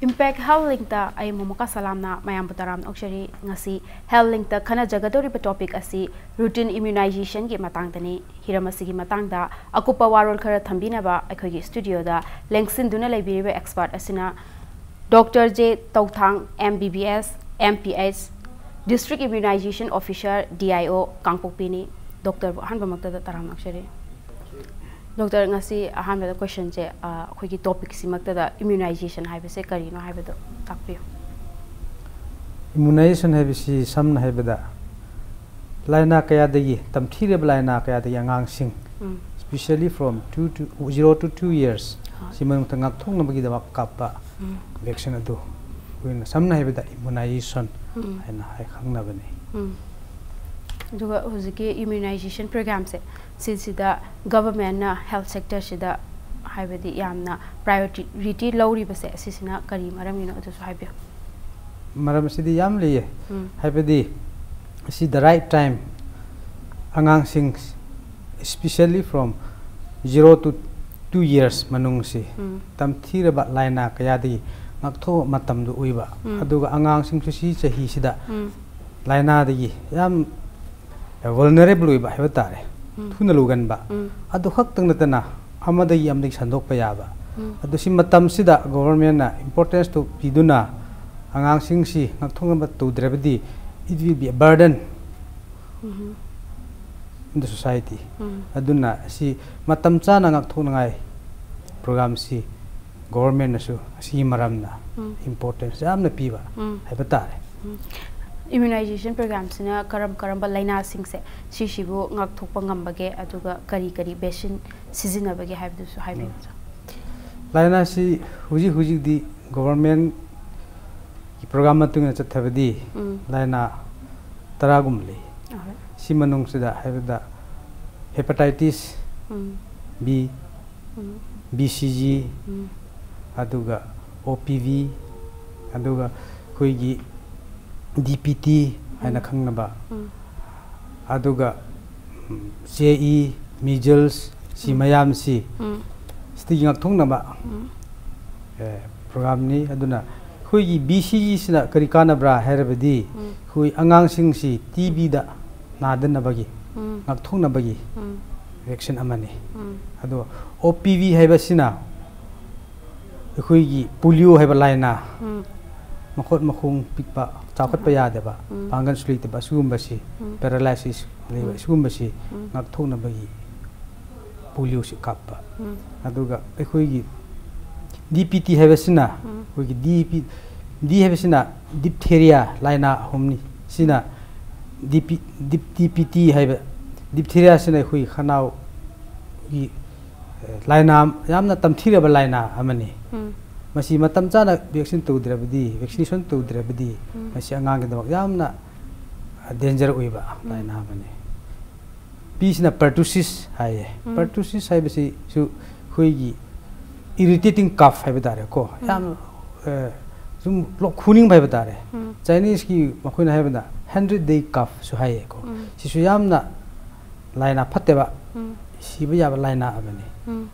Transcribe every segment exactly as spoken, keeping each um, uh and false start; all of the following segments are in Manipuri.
Impact Health Link-ꯇ ꯑꯩ ꯃꯣꯃꯣꯀꯥ ꯁꯂꯥꯝꯅ ꯃꯌꯥꯝꯕꯨ ꯇꯔꯥꯝꯅ ꯑꯣꯛꯆꯔꯤ꯫ ꯉꯁꯤ Health Link-ꯇ ꯈꯟꯅꯖꯒꯗꯧꯔꯤꯕ topic ꯑꯁꯤ routine immunization-ꯒꯤ ꯃꯇꯥꯡꯗꯅꯤ꯫ ꯍꯤꯔꯝ ꯑꯁꯤꯒꯤ ꯃꯇꯥꯡꯗ ꯑꯀꯨꯞꯄ ꯋꯥꯔꯣꯜ ꯈꯔ ꯊꯝꯕꯤꯅꯕ ꯑꯩꯈꯣꯏꯒꯤ studio-ꯗ ꯂꯦꯡꯁꯤꯟꯗꯨꯅ ꯂꯩꯕꯤꯔꯤꯕ expert ꯑꯁꯤꯅ Doctor J ꯇꯧꯊꯥꯡ, M B B S, M P H, District Immunization Officer, D I O, ꯀꯥꯡꯄꯣꯛꯄꯤꯅꯤ꯫ Doctor-ꯕꯨ ꯑꯍꯥꯟꯕꯃꯛꯇꯗ ꯇꯔꯥꯝꯅ ꯑꯣꯛꯆꯔꯤ꯫ Doctor, ꯉꯁꯤ ꯑꯍꯥꯟꯕꯗ question-ꯁꯦ, ꯑ, ꯑꯩꯈꯣꯏꯒꯤ topic-ꯁꯤꯃꯛꯇꯗ immunization ꯍꯥꯏꯕꯁꯦ ꯀꯔꯤꯅꯣ ꯍꯥꯏꯕꯗꯣ ꯇꯥꯛꯄꯤꯌꯨ꯫ Immunization ꯍꯥꯏꯕꯁꯤ ꯁꯝꯅ ꯍꯥꯏꯕꯗ ꯂꯥꯏꯅꯥ ꯀꯌꯥꯗꯒꯤ, ꯇꯝꯊꯤꯔꯕ ꯂꯥꯏꯅꯥ ꯀꯌꯥꯗꯒꯤ ꯑꯉꯥꯡꯁꯤꯡ, ꯎꯝ, especially from two to, zero to two years, ꯍꯣꯏ꯫ ꯁꯤ ꯃꯅꯨꯡꯗ ꯉꯥꯛꯊꯣꯛꯅꯕꯒꯤꯗꯃꯛ ꯀꯥꯞꯄ ꯎꯝ, vaccine ꯑꯗꯨ ꯑꯩꯈꯣꯏꯅ ꯁꯝꯅ ꯍꯥꯏꯕꯗ immunization ꯎꯝ, ꯍꯥꯏꯅ ꯍꯥꯏ ꯈꯪꯅꯕꯅꯤ꯫ ꯎꯝ꯫ ꯑꯗꯨꯒ ꯍꯧꯖꯤꯛꯀꯤ immunization program-ꯁꯦ ꯁꯤꯁꯤꯗ government-ꯅ health sector-ꯁꯤꯗ ꯍꯥꯏꯕꯗꯤ ꯌꯥꯝꯅ priority ꯂꯧꯔꯤꯕꯁꯦ ꯁꯤꯁꯤꯅ ꯀꯔꯤ ꯃꯔꯝꯒꯤꯅꯣ ꯑꯗꯨꯁꯨ ꯍꯥꯏꯕꯤꯌꯨ꯫ ꯃꯔꯝ ꯑꯁꯤꯗꯤ ꯌꯥꯝ ꯂꯩꯌꯦ꯫ ꯎꯝ꯫ ꯍꯥꯏꯕꯗꯤ ꯑꯁꯤ the right time ꯑꯉꯥꯡꯁꯤꯡ, especially from zero to two years ꯃꯅꯨꯡꯁꯤ ꯎꯝ꯫ ꯇꯝꯊꯤꯔꯕ ꯂꯥꯏꯅꯥ ꯀꯌꯥꯗꯒꯤ ꯉꯥꯛꯊꯣꯛꯄ ꯃꯇꯝꯗꯨ ꯑꯣꯏꯕ꯫ ꯎꯝ꯫ ꯑꯗꯨꯒ ꯑꯉꯥꯡꯁꯤꯡꯁꯨ ꯁꯤ ꯆꯍꯤꯁꯤꯗ ꯎꯝ꯫ ꯂꯥꯏꯅꯥꯗꯒꯤ ꯌꯥꯝ vulnerable ꯑꯣꯏꯕ ꯍꯥꯏꯕ ꯇꯥꯔꯦ꯫ ꯎꯝ꯫ ꯊꯨꯅ ꯂꯨꯒꯟꯕ꯫ ꯎꯝ꯫ ꯑꯗꯨ ꯈꯛꯇꯪ ꯅꯠꯇꯅ ꯑꯃꯗꯒꯤ ꯑꯃꯗꯒꯤ ꯁꯟꯗꯣꯛꯄ ꯌꯥꯕ꯫ ꯎꯝ꯫ ꯑꯗꯨ ꯁꯤ ꯃꯇꯝꯁꯤꯗ government-ꯅ importance-ꯇꯨ ꯄꯤꯗꯨꯅ ꯑꯉꯥꯡꯁꯤꯡꯁꯤ ꯉꯥꯛꯊꯣꯛꯅꯕ ꯇꯧꯗ꯭ꯔꯕꯗꯤ it will be a burden um. in the society꯫ ꯎꯝ꯫ ꯑꯗꯨꯅ ꯁꯤ ꯃꯇꯝ ꯆꯥꯅ ꯉꯥꯛꯊꯣꯛꯅꯉꯥꯏ program-ꯁꯤ government-ꯅꯁꯨ ꯑꯁꯤꯒꯤ ꯃꯔꯝꯅ ꯎꯝ꯫ importance ꯌꯥꯝꯅ ꯄꯤꯕ ꯎꯝ꯫ ꯍꯥꯏꯕ ꯇꯥꯔꯦ꯫ ꯎꯝ꯫ Immunization program-ꯁꯤꯅ ꯀꯔꯝ ꯀꯔꯝꯕ ꯂꯥꯏꯅꯥꯁꯤꯡꯁꯦ ꯁꯤꯁꯤꯕꯨ ꯉꯥꯛꯊꯣꯛꯄ ꯉꯝꯕꯒꯦ, ꯑꯗꯨꯒ ꯀꯔꯤ ꯀꯔꯤ vaccine ꯁꯤꯖꯤꯟꯅꯕꯒꯦ ꯍꯥꯏꯕꯗꯨꯁꯨ ꯍꯥꯏꯕꯤꯌꯨ꯫ ꯎꯝ꯫ ꯂꯥꯏꯅꯥꯁꯤ ꯍꯧꯖꯤꯛ ꯍꯧꯖꯤꯛꯇꯤ government-ꯀꯤ program ꯃꯇꯨꯡ ꯏꯟꯅ ꯆꯠꯊꯕꯗꯤ ꯎꯝ꯫ ꯂꯥꯏꯅꯥ ꯇꯔꯥꯒꯨꯝꯕ ꯂꯩ꯫ ꯑꯍꯣꯏ꯫ ꯁꯤ ꯃꯅꯨꯡꯁꯤꯗ ꯍꯥꯏꯕꯗ hepatitis ꯎꯝ꯫ B, ꯎꯝ꯫ B C G, ꯎꯝ꯫ ꯑꯗꯨꯒ O P V, ꯑꯗꯨꯒ ꯑꯩꯈꯣꯏꯒꯤ D P T ꯍꯥꯏꯅ ꯎꯝ꯫ ꯈꯪꯅꯕ, ꯎꯝ꯫ ꯑꯗꯨꯒ, ꯎꯝ, C E, measles, ꯁꯤ ꯎꯝ꯫ ꯃꯌꯥꯝꯁꯤ ꯎꯝ꯫ ꯁꯤꯗꯒꯤ ꯉꯥꯛꯊꯣꯛꯅꯕ, ꯎꯝ꯫ ꯑꯦ, ꯄ꯭ꯔꯣꯒ꯭ꯔꯥꯝꯅꯤ꯫ ꯑꯗꯨꯅ ꯑꯩꯈꯣꯏꯒꯤ ꯕꯤ ꯁꯤ ꯖꯤꯁꯤꯅ ꯀꯔꯤ ꯀꯥꯟꯅꯕ꯭ꯔꯥ ꯍꯥꯏꯔꯕꯗꯤ, ꯎꯝ꯫ ꯑꯩꯈꯣꯏ ꯑꯉꯥꯡꯁꯤꯡꯁꯤ ꯇꯤ ꯕꯤꯗ ꯅꯥꯗꯅꯕꯒꯤ, ꯎꯝ꯫ ꯉꯥꯛꯊꯣꯛꯅꯕꯒꯤ ꯎꯝ꯫ ꯚꯦꯛꯁꯤꯟ ꯑꯃꯅꯤ꯫ ꯎꯝ꯫ ꯑꯗꯨꯒ ꯑꯣ ꯄꯤ ꯚꯤ ꯍꯥꯏꯕꯁꯤꯅ ꯑꯩꯈꯣꯏꯒꯤ ꯄꯣꯂꯤꯑꯣ ꯍꯥꯏꯕ ꯂꯥꯏꯅꯥ, ꯎꯝ꯫ ꯃꯈꯣꯠ ꯃꯈꯣꯡ ꯄꯤꯛꯄ, ꯆꯥꯎꯈꯠꯄ ꯌꯥꯗꯕ, ꯎꯝ꯫ ꯄꯥꯡꯒꯜꯁꯨ ꯂꯩꯇꯕ, ꯑꯁꯤꯒꯨꯝꯕꯁꯤ, ꯎꯝ꯫ ꯄꯦꯔꯥꯂꯥꯏꯁꯤꯁ ꯂꯩꯕ, ꯎꯝ꯫ ꯑꯁꯤꯒꯨꯝꯕꯁꯤ ꯎꯝ꯫ ꯉꯥꯛꯊꯣꯛꯅꯕꯒꯤ ꯄꯣꯂꯤꯑꯣꯁꯤ ꯀꯥꯞꯄ꯫ ꯎꯝ꯫ ꯑꯗꯨꯒ ꯑꯩꯈꯣꯏꯒꯤ ꯗꯤ ꯄꯤ ꯇꯤ ꯍꯥꯏꯕꯁꯤꯅ, ꯎꯝ꯫ ꯑꯩꯈꯣꯏꯒꯤ ꯗꯤ ꯄꯤ, ꯗꯤ ꯍꯥꯏꯕꯁꯤꯅ ꯗꯤꯞꯊꯦꯔꯤꯌꯥ ꯂꯥꯏꯅꯥ ꯑꯍꯨꯝꯅꯤ꯫ ꯁꯤꯅ ꯗꯤ ꯄꯤ, ꯗꯤꯞ-, ꯗꯤ ꯄꯤ ꯇꯤ ꯍꯥꯏꯕ, ꯗꯤꯞꯊꯦꯔꯤꯌꯥꯁꯤꯅ ꯑꯩꯈꯣꯏꯒꯤ ꯈꯅꯥꯎꯒꯤ, ꯑꯦ, ꯂꯥꯏꯅꯥ, ꯌꯥꯝꯅ ꯇꯝꯊꯤꯔꯕ ꯂꯥꯏꯅꯥ ꯑꯃꯅꯤ꯫ ꯎꯝ꯫ ꯃꯁꯤ ꯃꯇꯝ ꯆꯥꯅ ꯚꯦꯛꯁꯤꯟ ꯇꯧꯗ꯭ꯔꯕꯗꯤ, ꯚꯦꯛꯁꯤꯅꯦꯁꯟ ꯇꯧꯗ꯭ꯔꯕꯗꯤ, ꯎꯝ꯫ ꯃꯁꯤ ꯑꯉꯥꯡꯒꯤꯗꯃꯛ ꯌꯥꯝꯅ ꯗꯦꯟꯖꯔ ꯑꯣꯏꯕ ꯎꯝ꯫ ꯂꯥꯏꯅꯥ ꯑꯃꯅꯤ꯫ ꯄꯤꯁꯤꯅ ꯄꯔꯇꯨꯁꯤꯁ ꯍꯥꯏꯌꯦ꯫ ꯎꯝ꯫ ꯄꯔꯇꯨꯁꯤꯁ ꯍꯥꯏꯕꯁꯤꯁꯨ ꯑꯩꯈꯣꯏꯒꯤ ꯏꯔꯤꯇꯦꯇꯤꯡ ꯀꯐ ꯍꯥꯏꯕ ꯇꯥꯔꯦꯀꯣ꯫ ꯎꯝ꯫ ꯌꯥꯝ, ꯑꯦ, ꯁꯨꯝ ꯂꯣꯛ ꯈꯨꯅꯤꯡꯕ ꯍꯥꯏꯕ ꯇꯥꯔꯦ꯫ ꯎꯝ꯫ ꯆꯥꯏꯅꯤꯁꯀꯤ ꯃꯈꯣꯏꯅ ꯍꯥꯏꯕꯗ ꯍꯟꯗ꯭ꯔꯦꯠ ꯗꯦ ꯀꯐꯁꯨ ꯍꯥꯏꯌꯦꯀꯣ꯫ ꯎꯝ꯫ ꯁꯤꯁꯨ ꯌꯥꯝꯅ ꯂꯥꯏꯅꯥ ꯐꯠꯇꯦꯕ, ꯎꯝ꯫ ꯁꯤꯕ ꯌꯥꯕ ꯂꯥꯏꯅꯥ ꯑꯃꯅꯤ꯫ ꯎꯝ꯫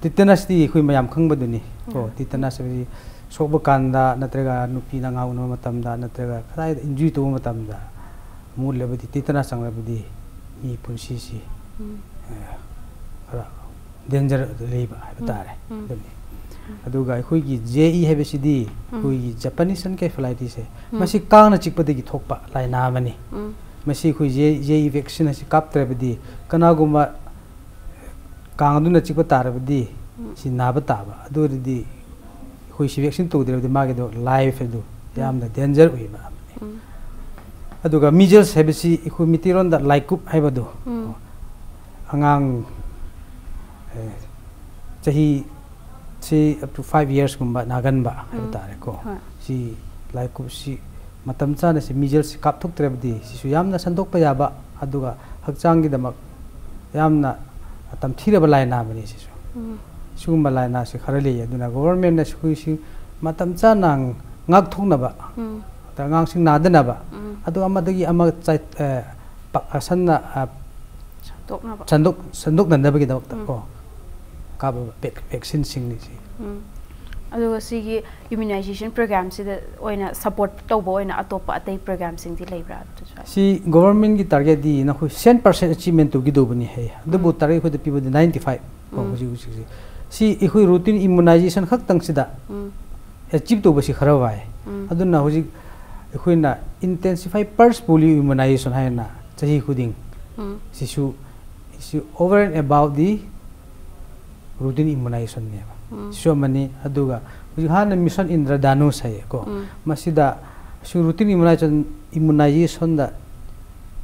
ꯇꯤꯇꯅꯁꯇꯤ ꯑꯩꯈꯣꯏ ꯃꯌꯥꯝ ꯈꯪꯕꯗꯨꯅꯤ ꯀꯣ꯫ ꯎꯝ꯫ ꯇꯤꯇꯅꯁ ꯍꯥꯏꯕꯁꯤ ꯁꯣꯛꯄ ꯀꯥꯟꯗ, ꯅꯠꯇ꯭ꯔꯒ ꯅꯨꯄꯤꯅ ꯑꯉꯥꯡ ꯎꯅꯕ ꯃꯇꯝꯗ, ꯅꯠꯇ꯭ꯔꯒ ꯀꯗꯥꯏꯗ ꯏꯟꯖꯨꯔꯤ ꯇꯧꯕ ꯃꯇꯝꯗ, ꯃꯨꯠꯂꯕꯗꯤ, ꯇꯤꯇꯅꯁ ꯆꯪꯂꯕꯗꯤ ꯃꯤ ꯄꯨꯟꯁꯤꯁꯤ, ꯎꯝ꯫ ꯑꯦ, ꯈꯔ ꯗꯦꯟꯖꯔ ꯂꯩꯕ ꯍꯥꯏꯕ ꯎꯝ꯫ ꯇꯥꯔꯦ꯫ ꯎꯝ꯫ ꯑꯗꯨꯅꯤ꯫ ꯑꯗꯨꯒ ꯑꯩꯈꯣꯏꯒꯤ ꯖꯦ ꯏ ꯍꯥꯏꯕꯁꯤꯗꯤ, ꯎꯝ꯫ ꯑꯩꯈꯣꯏꯒꯤ ꯖꯄꯥꯅꯤꯁ ꯑꯦꯟꯀꯦꯐꯦꯂꯥꯏꯇꯤꯁꯁꯦ, ꯎꯝ꯫ ꯃꯁꯤ ꯀꯥꯡꯅ ꯆꯤꯛꯄꯗꯒꯤ ꯊꯣꯛꯄ ꯂꯥꯏꯅꯥ ꯑꯃꯅꯤ꯫ ꯎꯝ꯫ ꯃꯁꯤ ꯑꯩꯈꯣꯏ ꯖꯦ, ꯖꯦ ꯏ ꯚꯦꯛꯁꯤꯟ ꯑꯁꯤ ꯀꯥꯞꯇ꯭ꯔꯕꯗꯤ, ꯀꯅꯥꯒꯨꯝꯕ ꯀꯥꯡ ꯑꯗꯨꯅ ꯆꯤꯛꯄ ꯇꯥꯔꯕꯗꯤ, ꯎꯝ꯫ ꯁꯤ ꯅꯥꯕ ꯇꯥꯕ꯫ ꯑꯗꯨ ꯑꯣꯏꯔꯗꯤ ꯑꯩꯈꯣꯏ ꯁꯤ ꯚꯦꯛꯁꯤꯟ ꯇꯧꯗ꯭ꯔꯕꯗꯤ ꯃꯥꯒꯤꯗꯣ ꯂꯥꯏꯐ ꯑꯗꯨ ꯎꯝ꯫ ꯌꯥꯝꯅ ꯗꯦꯟꯖꯔ ꯑꯣꯏꯕ ꯑꯃꯅꯤ꯫ ꯎꯝ꯫ ꯑꯗꯨꯒ ꯃꯤꯖꯜꯁ ꯍꯥꯏꯕꯁꯤ ꯑꯩꯈꯣꯏ ꯃꯤꯇꯩꯔꯣꯟꯗ ꯂꯥꯏꯀꯨꯞ ꯍꯥꯏꯕꯗꯣ, ꯎꯝ꯫ ꯑꯉꯥꯡ, ꯑꯦ, ꯆꯍꯤ ꯁꯤ up to five yearsꯀꯨꯝꯕ ꯅꯥꯒꯟꯕ ꯍꯥꯏꯕ ꯎꯝ꯫ ꯇꯥꯔꯦꯀꯣ꯫ ꯍꯣꯏ꯫ ꯁꯤ ꯂꯥꯏꯀꯨꯞꯁꯤ ꯃꯇꯝ ꯆꯥꯅ ꯁꯤ ꯃꯤꯖꯜꯁꯤ ꯀꯥꯞꯊꯣꯛꯇ꯭ꯔꯕꯗꯤ, ꯁꯤꯁꯨ ꯌꯥꯝꯅ ꯁꯟꯗꯣꯛꯄ ꯌꯥꯕ, ꯑꯗꯨꯒ ꯍꯛꯆꯥꯡꯒꯤꯗꯃꯛ ꯌꯥꯝꯅ ꯇꯝꯊꯤꯔꯕ ꯂꯥꯏꯅꯥ ꯑꯃꯅꯤ ꯁꯤꯁꯨ꯫ ꯎꯝ꯫ ꯁꯤꯒꯨꯝꯕ ꯂꯥꯏꯅꯥꯁꯤ ꯈꯔ ꯂꯩ꯫ ꯑꯗꯨꯅ ꯒꯣꯕꯔꯃꯦꯟꯅ ꯁꯤꯈꯣꯏꯁꯤ ꯃꯇꯝ ꯆꯥꯅ ꯉꯥꯛꯊꯣꯛꯅꯕ, ꯎꯝ꯫ ꯑꯗ ꯑꯉꯥꯡꯁꯤꯡ ꯅꯥꯗꯅꯕ, ꯎꯝ꯫ ꯑꯗꯨꯒ ꯑꯃꯗꯒꯤ ꯑꯃ ꯆꯥꯏ-, ꯑ, ꯄꯥꯛ-, ꯑꯁꯟꯅ, ꯑ, ꯁꯟꯗꯣꯛꯅꯕ꯫ ꯁꯟꯗꯣꯛ-, ꯁꯟꯗꯣꯛꯅꯗꯕꯒꯤꯗꯃꯛꯇ ꯎꯝ꯫ ꯀꯣ, ꯀꯥꯞꯄꯕ ꯚꯦꯛ-, ꯚꯦꯛꯁꯤꯟꯁꯤꯡꯅꯤ ꯁꯤ꯫ ꯎꯝ꯫ ꯑꯗꯨꯒ ꯁꯤꯒꯤ ꯏꯝꯌꯨꯅꯥꯏꯖꯦꯁꯟ ꯄ꯭ꯔꯣꯒ꯭ꯔꯥꯝꯁꯤꯗ ꯑꯣꯏꯅ ꯁꯄꯣꯔꯠ ꯇꯧꯕ ꯑꯣꯏꯅ ꯑꯇꯣꯞꯄ ꯑꯇꯩ ꯄ꯭ꯔꯣꯒ꯭ꯔꯥꯝꯁꯤꯡꯗꯤ ꯂꯩꯕ꯭ꯔꯥ? ꯑꯗꯨꯁꯨ ꯍꯥꯏ꯫ ꯁꯤ ꯒꯣꯕꯔꯃꯦꯟꯒꯤ ꯇꯥꯔꯒꯦꯠꯇꯤ ꯅꯈꯣꯏ ꯍꯟꯗ꯭ꯔꯦꯠ ꯄꯥꯔꯁꯦꯟ ꯑꯦꯆꯤꯞꯃꯦꯟ ꯇꯧꯒꯗꯧꯕꯅꯤ ꯍꯥꯏ꯫ ꯑꯗꯨꯕꯨ ꯇꯥꯔꯒꯦꯠ ꯑꯩꯈꯣꯏꯗ ꯄꯤꯕꯗꯤ ꯅꯥꯏꯟꯇꯤ ꯐꯥꯏꯚ ꯀꯣ꯫ ꯍꯧꯖꯤꯛ ꯍꯧꯖꯤꯛꯁꯤ ꯁꯤ ꯑꯩꯈꯣꯏ ꯔꯨꯇꯤꯟ ꯏꯝꯌꯨꯅꯥꯏꯖꯦꯁꯟ ꯈꯛꯇꯪꯁꯤꯗ ꯑꯦꯆꯤꯞ ꯇꯧꯕꯁꯤ ꯈꯔ ꯋꯥꯏ꯫ ꯑꯗꯨꯅ ꯍꯧꯖꯤꯛ ꯑꯩꯈꯣꯏꯅ ꯏꯟꯇꯦꯟꯁꯤꯐꯥꯏ ꯄꯜꯁ ꯄꯣꯂꯤꯑꯣ ꯏꯝꯌꯨꯅꯥꯏꯖꯦꯁꯟ ꯍꯥꯏꯅ ꯆꯍꯤ ꯈꯨꯗꯤꯡ ꯁꯤꯁꯨ ꯁꯤ over and above the routine immunizationꯅꯦꯕ꯫ ꯁꯤꯁꯨ ꯑꯃꯅꯤ꯫ ꯑꯗꯨꯒ ꯍꯧꯖꯤꯛ ꯍꯥꯟꯅ ꯃꯤꯁꯟ ꯏꯟꯗ꯭ꯔꯙꯅꯨꯁ ꯍꯥꯏꯌꯦꯀꯣ꯫ ꯃꯁꯤꯗ ꯁꯤ ꯔꯨꯇꯤꯟ ꯏꯝꯌꯨꯅꯥꯏꯖꯦꯁꯟ ꯏꯝꯌꯨꯅꯥꯏꯖꯦꯁꯟꯗ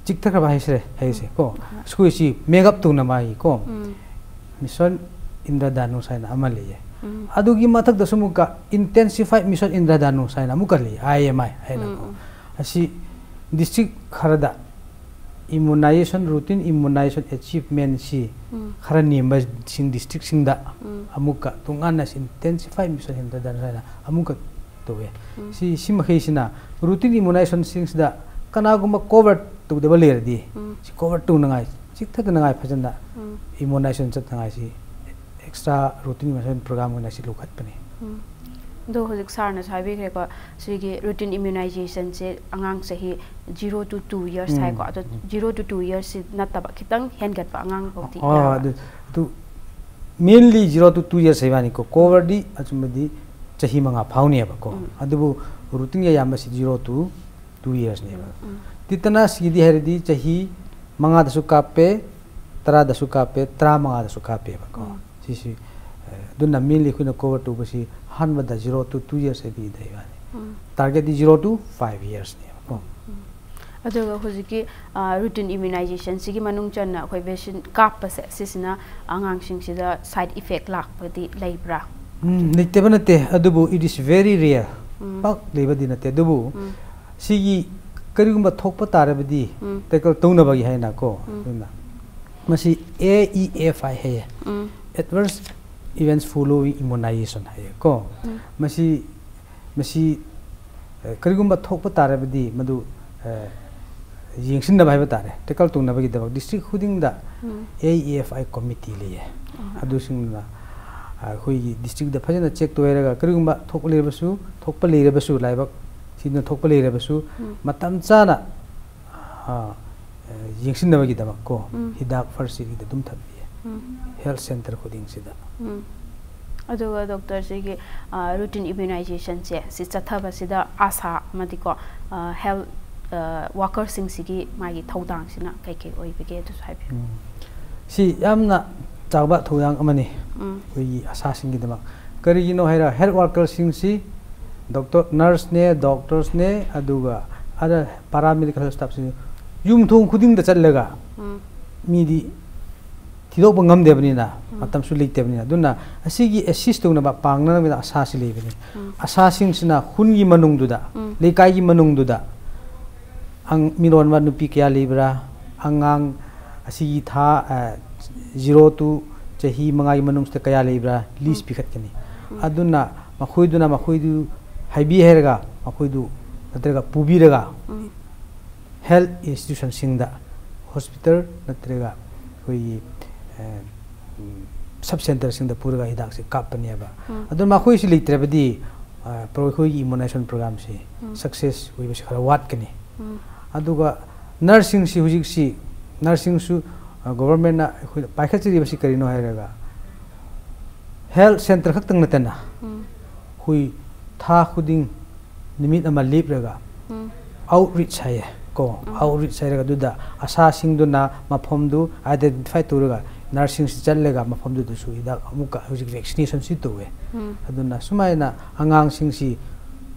ꯆꯤꯛꯊꯈ꯭ꯔꯕ ꯍꯥꯏꯁꯤꯔꯦ ꯍꯥꯏꯁꯦ ꯀꯣ꯫ ꯁ꯭ꯀꯨꯜꯁꯤ ꯃꯦꯛ ꯑꯞ ꯇꯧꯅꯕ ꯍꯥꯏꯀꯣ꯫ ꯃꯤꯁꯟ ꯏꯟꯗ꯭ꯔꯙꯅꯨꯁ ꯍꯥꯏꯅ ꯑꯃ ꯂꯩꯌꯦ꯫ ꯑꯗꯨꯒꯤ ꯃꯊꯛꯇꯁꯨ ꯑꯃꯨꯛꯀ ꯏꯟꯇꯦꯟꯁꯤꯐꯥꯏ ꯃꯤꯁꯟ ꯏꯟꯗ꯭ꯔꯙꯅꯨꯁ ꯍꯥꯏꯅ ꯑꯃꯨꯛꯀ ꯂꯩ, ꯑꯥꯏ ꯑꯦꯝ ꯑꯥꯏ ꯍꯥꯏꯅꯀꯣ꯫ ꯑꯁꯤ ꯗꯤꯁꯇ꯭ꯔꯤꯛ ꯈꯔꯗ ꯏꯝꯌꯨꯅꯥꯏꯖꯦꯁꯟ ꯔꯨꯇꯤꯟ ꯏꯝꯌꯨꯅꯥꯏꯖꯦꯁꯟ ꯑꯦꯆꯤꯞꯃꯦꯟꯁꯤ ꯈꯔ ꯅꯦꯝꯕꯁꯤꯡ ꯗꯤꯁꯇ꯭ꯔꯤꯛꯁꯤꯡꯗ ꯑꯃꯨꯛꯀ ꯇꯣꯉꯥꯟꯅ ꯏꯟꯇꯦꯟꯁꯤꯐꯥꯏ ꯃꯤꯁꯟ ꯏꯟꯗ꯭ꯔꯙꯅꯨꯁ ꯍꯥꯏꯅ ꯑꯃꯨꯛꯀ ꯇꯧꯋꯦ꯫ ꯁꯤ ꯁꯤ ꯃꯈꯩꯁꯤꯅ ꯔꯨꯇꯤꯟ ꯏꯝꯌꯨꯅꯥꯏꯖꯦꯁꯟꯁꯤꯡꯁꯤꯗ ꯀꯅꯥꯒꯨꯝꯕ ꯀꯣꯚꯔ ꯇꯧꯗꯕ ꯂꯩꯔꯗꯤ ꯁꯤ ꯀꯣꯚꯔ ꯇꯧꯅꯉꯥꯏ, ꯆꯤꯛꯊꯗꯅꯉꯥꯏ ꯐꯖꯅ ꯏꯝꯌꯨꯅꯥꯏꯖꯦꯁꯟ ꯆꯠꯅꯉꯥꯏꯁꯤ ꯑꯦꯛꯁꯇ꯭ꯔꯥ ꯔꯨꯇꯤꯟ ꯏꯝꯌꯨꯅꯥꯏꯖꯦꯁꯟ ꯄ꯭ꯔꯣꯒ꯭ꯔꯥꯝ ꯑꯣꯏꯅ ꯁꯤ ꯂꯧꯈꯠꯄꯅꯤ꯫ ꯑꯗꯣ ꯍꯧꯖꯤꯛ ꯁꯥꯔꯅꯁꯨ ꯍꯥꯏꯕꯤꯈ꯭ꯔꯦꯀꯣ, ꯁꯤꯒꯤ ꯔꯨꯇꯤꯟ ꯏꯝꯌꯨꯅꯥꯏꯖꯦꯁꯟꯁꯦ ꯑꯉꯥꯡ ꯆꯍꯤ zero to two years ꯍꯥꯏꯀꯣ꯫ ꯑꯗꯣ zero to two yearsꯁꯤ ꯅꯠꯇꯕ ꯈꯤꯇꯪ ꯍꯦꯟꯒꯠꯄ ꯑꯉꯥꯡ ꯐꯥꯎꯗꯤ ꯑꯣ, ꯌꯥꯎꯔꯕ? ꯑꯗꯨ ꯑꯗꯨ mainly zero to two years ꯍꯥꯏꯕꯅꯤꯀꯣ꯫ ꯀꯣꯚꯔꯗꯤ ꯑꯆꯨꯝꯕꯗꯤ ꯆꯍꯤ ꯃꯉꯥ ꯐꯥꯎꯅꯦꯕꯀꯣ꯫ ꯑꯗꯨꯕꯨ ꯔꯨꯇꯤꯟꯒꯤ ꯑꯌꯥꯝꯕꯁꯤ zero to two yearsꯅꯦꯕ꯫ ꯇꯤꯇꯅꯁꯀꯤꯗꯤ ꯍꯥꯏꯔꯗꯤ ꯆꯍꯤ ꯃꯉꯥꯗꯁꯨ ꯀꯥꯞꯄꯦ, ꯇꯔꯥꯗꯁꯨ ꯀꯥꯞꯄꯦ, ꯇꯔꯥꯃꯉꯥꯗꯁꯨ ꯀꯥꯞꯄꯦꯕꯀꯣ꯫ ꯁꯤꯁꯤ ꯑꯦ, ꯑꯗꯨꯅ mainly ꯑꯩꯈꯣꯏꯅ ꯀꯣꯚꯔ ꯇꯧꯕꯁꯤ ꯑꯍꯥꯟꯕꯗ zero to two years ꯍꯥꯏꯕꯤꯗ ꯍꯥꯏꯕꯅꯤ꯫ ꯇꯥꯔꯒꯦꯠꯇꯤ zero to five yearsꯅꯦꯕꯀꯣ꯫ ꯑꯗꯨꯒ ꯍꯧꯖꯤꯛꯀꯤ ꯔꯨꯇꯤꯟ ꯏꯝꯌꯨꯅꯥꯏꯖꯦꯁꯟꯁꯤꯒꯤ ꯃꯅꯨꯡ ꯆꯟꯅ ꯑꯩꯈꯣꯏ ꯚꯦꯛꯁꯤꯟ ꯀꯥꯞꯄꯁꯦ, ꯁꯤꯁꯤꯅ ꯑꯉꯥꯡꯁꯤꯡꯁꯤꯗ ꯁꯥꯏꯠ ꯏꯐꯦꯛ ꯂꯥꯛꯄꯗꯤ ꯂꯩꯕ꯭ꯔꯥ? ꯎꯝ, ꯂꯩꯇꯕ ꯅꯠꯇꯦ, ꯑꯗꯨꯕꯨ it is very rare꯫ ꯄꯥꯛ ꯂꯩꯕꯗꯤ ꯅꯠꯇꯦ, ꯑꯗꯨꯕꯨ ꯁꯤꯒꯤ ꯀꯔꯤꯒꯨꯝꯕ ꯊꯣꯛꯄ ꯇꯥꯔꯕꯗꯤ ꯇꯦꯀꯜ ꯇꯧꯅꯕꯒꯤ ꯍꯥꯏꯅꯀꯣ꯫ ꯑꯗꯨꯅ ꯃꯁꯤ ꯑꯦ ꯏ ꯑꯦꯐ ꯑꯥꯏ ꯍꯥꯏꯌꯦ꯫ Adverse events following immunization ꯍꯥꯏꯌꯦꯀꯣ꯫ ꯃꯁꯤ ꯃꯁꯤ ꯑ, ꯀꯔꯤꯒꯨꯝꯕ ꯊꯣꯛꯄ ꯇꯥꯔꯕꯗꯤ ꯃꯗꯨ ꯑ, ꯌꯦꯡꯁꯤꯟꯅꯕ ꯍꯥꯏꯕ ꯇꯥꯔꯦ, ꯇꯦꯀꯜ ꯇꯧꯅꯕꯒꯤꯗꯃꯛ ꯗꯤꯁꯇ꯭ꯔꯤꯛ ꯈꯨꯗꯤꯡꯗ ꯑꯦ ꯏ ꯑꯦꯐ ꯑꯥꯏ ꯀꯣꯃꯤꯇꯤ ꯂꯩꯌꯦ꯫ ꯑꯗꯨꯁꯤꯡꯅ ꯑꯩꯈꯣꯏꯒꯤ ꯗꯤꯁꯇ꯭ꯔꯤꯛꯇ ꯐꯖꯅ ꯆꯦꯛ ꯇꯧꯔꯒ ꯀꯔꯤꯒꯨꯝꯕ ꯊꯣꯛꯂꯤꯕꯁꯨ, ꯊꯣꯛꯄ ꯂꯩꯔꯕꯁꯨ, ꯂꯥꯏꯕꯛ ꯊꯤꯗꯅ ꯊꯣꯛꯄ ꯂꯩꯔꯕꯁꯨ, ꯎꯝ꯫ ꯃꯇꯝ ꯆꯥꯅ, ꯑ, ꯑ, ꯌꯦꯡꯁꯤꯟꯅꯕꯒꯤꯗꯃꯛ ꯀꯣ, ꯎꯝ꯫ ꯍꯤꯗꯥꯛ first aid ꯀꯤꯗꯤ ꯑꯗꯨꯝ ꯊꯝꯕꯤꯌꯦ꯫ ꯎꯝ꯫ Health centre ꯈꯨꯗꯤꯡꯁꯤꯗ꯫ ꯎꯝ꯫ ꯑꯗꯨꯒ ꯗꯣꯛꯇꯔꯁꯤꯒꯤ, ꯑ, routine immunizationꯁꯦ ꯁꯤ ꯆꯠꯊꯕꯁꯤꯗ ꯑꯥꯁꯥ ꯑꯃꯗꯤꯀꯣ, ꯑ, health, ꯑ, workerꯁꯤꯡꯁꯤꯒꯤ ꯃꯥꯒꯤ ꯊꯧꯗꯥꯡꯁꯤꯅ ꯀꯩ ꯀꯩ ꯑꯣꯏꯕꯒꯦ ꯑꯗꯨꯁꯨ ꯍꯥꯏꯕꯤꯌꯨ꯫ ꯎꯝ꯫ ꯁꯤ ꯌꯥꯝꯅ ꯆꯥꯎꯕ ꯊꯧꯗꯥꯡ ꯑꯃꯅꯤ꯫ ꯎꯝ꯫ ꯑꯩꯈꯣꯏꯒꯤ ꯑꯥꯁꯥꯁꯤꯡꯒꯤꯗꯃꯛ꯫ ꯀꯔꯤꯒꯤꯅꯣ ꯍꯥꯏꯔ health workerꯁꯤꯡꯁꯤ doctor, nurseꯅꯦ, doctorsꯅꯦ, ꯑꯗꯨꯒ other paramedical staffꯁꯤꯡ ꯌꯨꯝꯊꯣꯡ ꯈꯨꯗꯤꯡꯗ ꯆꯠꯂꯒ ꯎꯝ꯫ ꯃꯤꯗꯤ ꯊꯤꯗꯣꯛꯄ ꯉꯝꯗꯕꯅꯤꯅ, ꯎꯝ꯫ ꯃꯇꯝꯁꯨ ꯂꯩꯇꯕꯅꯤꯅ, ꯑꯗꯨꯅ ꯑꯁꯤꯒꯤ assist ꯇꯧꯅꯕ, ꯄꯥꯡꯅꯅꯕꯒꯤꯗꯃꯛ ꯑꯥꯁꯥꯁꯤ ꯂꯩꯕꯅꯤ꯫ ꯎꯝ꯫ ꯑꯥꯁꯥꯁꯤꯡꯁꯤꯅ ꯈꯨꯟꯒꯤ ꯃꯅꯨꯡꯗꯨꯗ, ꯎꯝ꯫ ꯂꯩꯀꯥꯏꯒꯤ ꯃꯅꯨꯡꯗꯨꯗ ꯑꯪ-, ꯃꯤꯔꯣꯟꯕ ꯅꯨꯄꯤ ꯀꯌꯥ ꯂꯩꯕ꯭ꯔꯥ, ꯑꯉꯥꯡ ꯑꯁꯤꯒꯤ ꯊꯥ, ꯑ, zero to ꯆꯍꯤ ꯃꯉꯥꯒꯤ ꯃꯅꯨꯡꯁꯤꯗ ꯀꯌꯥ ꯂꯩꯕ꯭ꯔꯥ, list ꯎꯝ꯫ ꯄꯤꯈꯠꯀꯅꯤ꯫ ꯎꯝ꯫ ꯑꯗꯨꯅ ꯃꯈꯣꯏꯗꯨꯅ ꯃꯈꯣꯏꯗꯨ ꯍꯥꯏꯕꯤ ꯍꯥꯏꯔꯒ, ꯃꯈꯣꯏꯗꯨ ꯅꯠꯇ꯭ꯔꯒ ꯄꯨꯕꯤꯔꯒ, ꯎꯝ꯫ Health institutionꯁꯤꯡꯗ, hospital ꯅꯠꯇ꯭ꯔꯒ ꯑꯩꯈꯣꯏꯒꯤ, ꯑ, ꯎꯝ, sub centreꯁꯤꯡꯗ ꯄꯨꯔꯒ ꯍꯤꯗꯥꯛꯁꯦ ꯀꯥꯞꯄꯅꯦꯕ꯫ ꯎꯝ꯫ ꯑꯗꯨ ꯃꯈꯣꯏꯁꯤ ꯂꯩꯇ꯭ꯔꯕꯗꯤ, ꯑ, ꯄ꯭ꯔꯣ-, ꯑꯩꯈꯣꯏꯒꯤ immunization programmeꯁꯤ ꯎꯝ꯫ Success ꯑꯣꯏꯕꯁꯤ ꯈꯔ ꯋꯥꯠꯀꯅꯤ꯫ ꯎꯝ꯫ ꯑꯗꯨꯒ nurseꯁꯤꯡꯁꯤ ꯍꯧꯖꯤꯛꯁꯤ, nurseꯁꯤꯡꯁꯨ, ꯑ, governmentꯅ ꯑꯩꯈꯣꯏꯗ ꯄꯥꯏꯈꯠꯆꯔꯤꯕꯁꯤ ꯀꯔꯤꯅꯣ ꯍꯥꯏꯔꯒ, health centre ꯈꯛꯇꯪ ꯅꯠꯇꯅ, ꯎꯝ꯫ ꯑꯩꯈꯣꯏ ꯊꯥ ꯈꯨꯗꯤꯡ ꯅꯨꯃꯤꯠ ꯑꯃ ꯂꯦꯞꯂꯒ ꯎꯝ꯫ Outreach ꯍꯥꯏꯌꯦ ꯀꯣ, ꯎꯝ꯫ Outreach ꯍꯥꯏꯔꯒ ꯑꯗꯨꯗ ꯑꯥꯁꯥꯁꯤꯡꯗꯨꯅ ꯃꯐꯝꯗꯨ identify ꯇꯧꯔꯒ nurseꯁꯤꯡꯁꯤ ꯆꯠꯂꯒ ꯃꯐꯝꯗꯨꯗꯁꯨ ꯍꯤꯗꯥꯛ ꯑꯃꯨꯛꯀ ꯍꯧꯖꯤꯛ vaccinationꯁꯤ ꯇꯧꯋꯦ꯫ ꯎꯝ꯫ ꯑꯗꯨꯅ ꯁꯨꯃꯥꯏꯅ ꯑꯉꯥꯡꯁꯤꯡꯁꯤ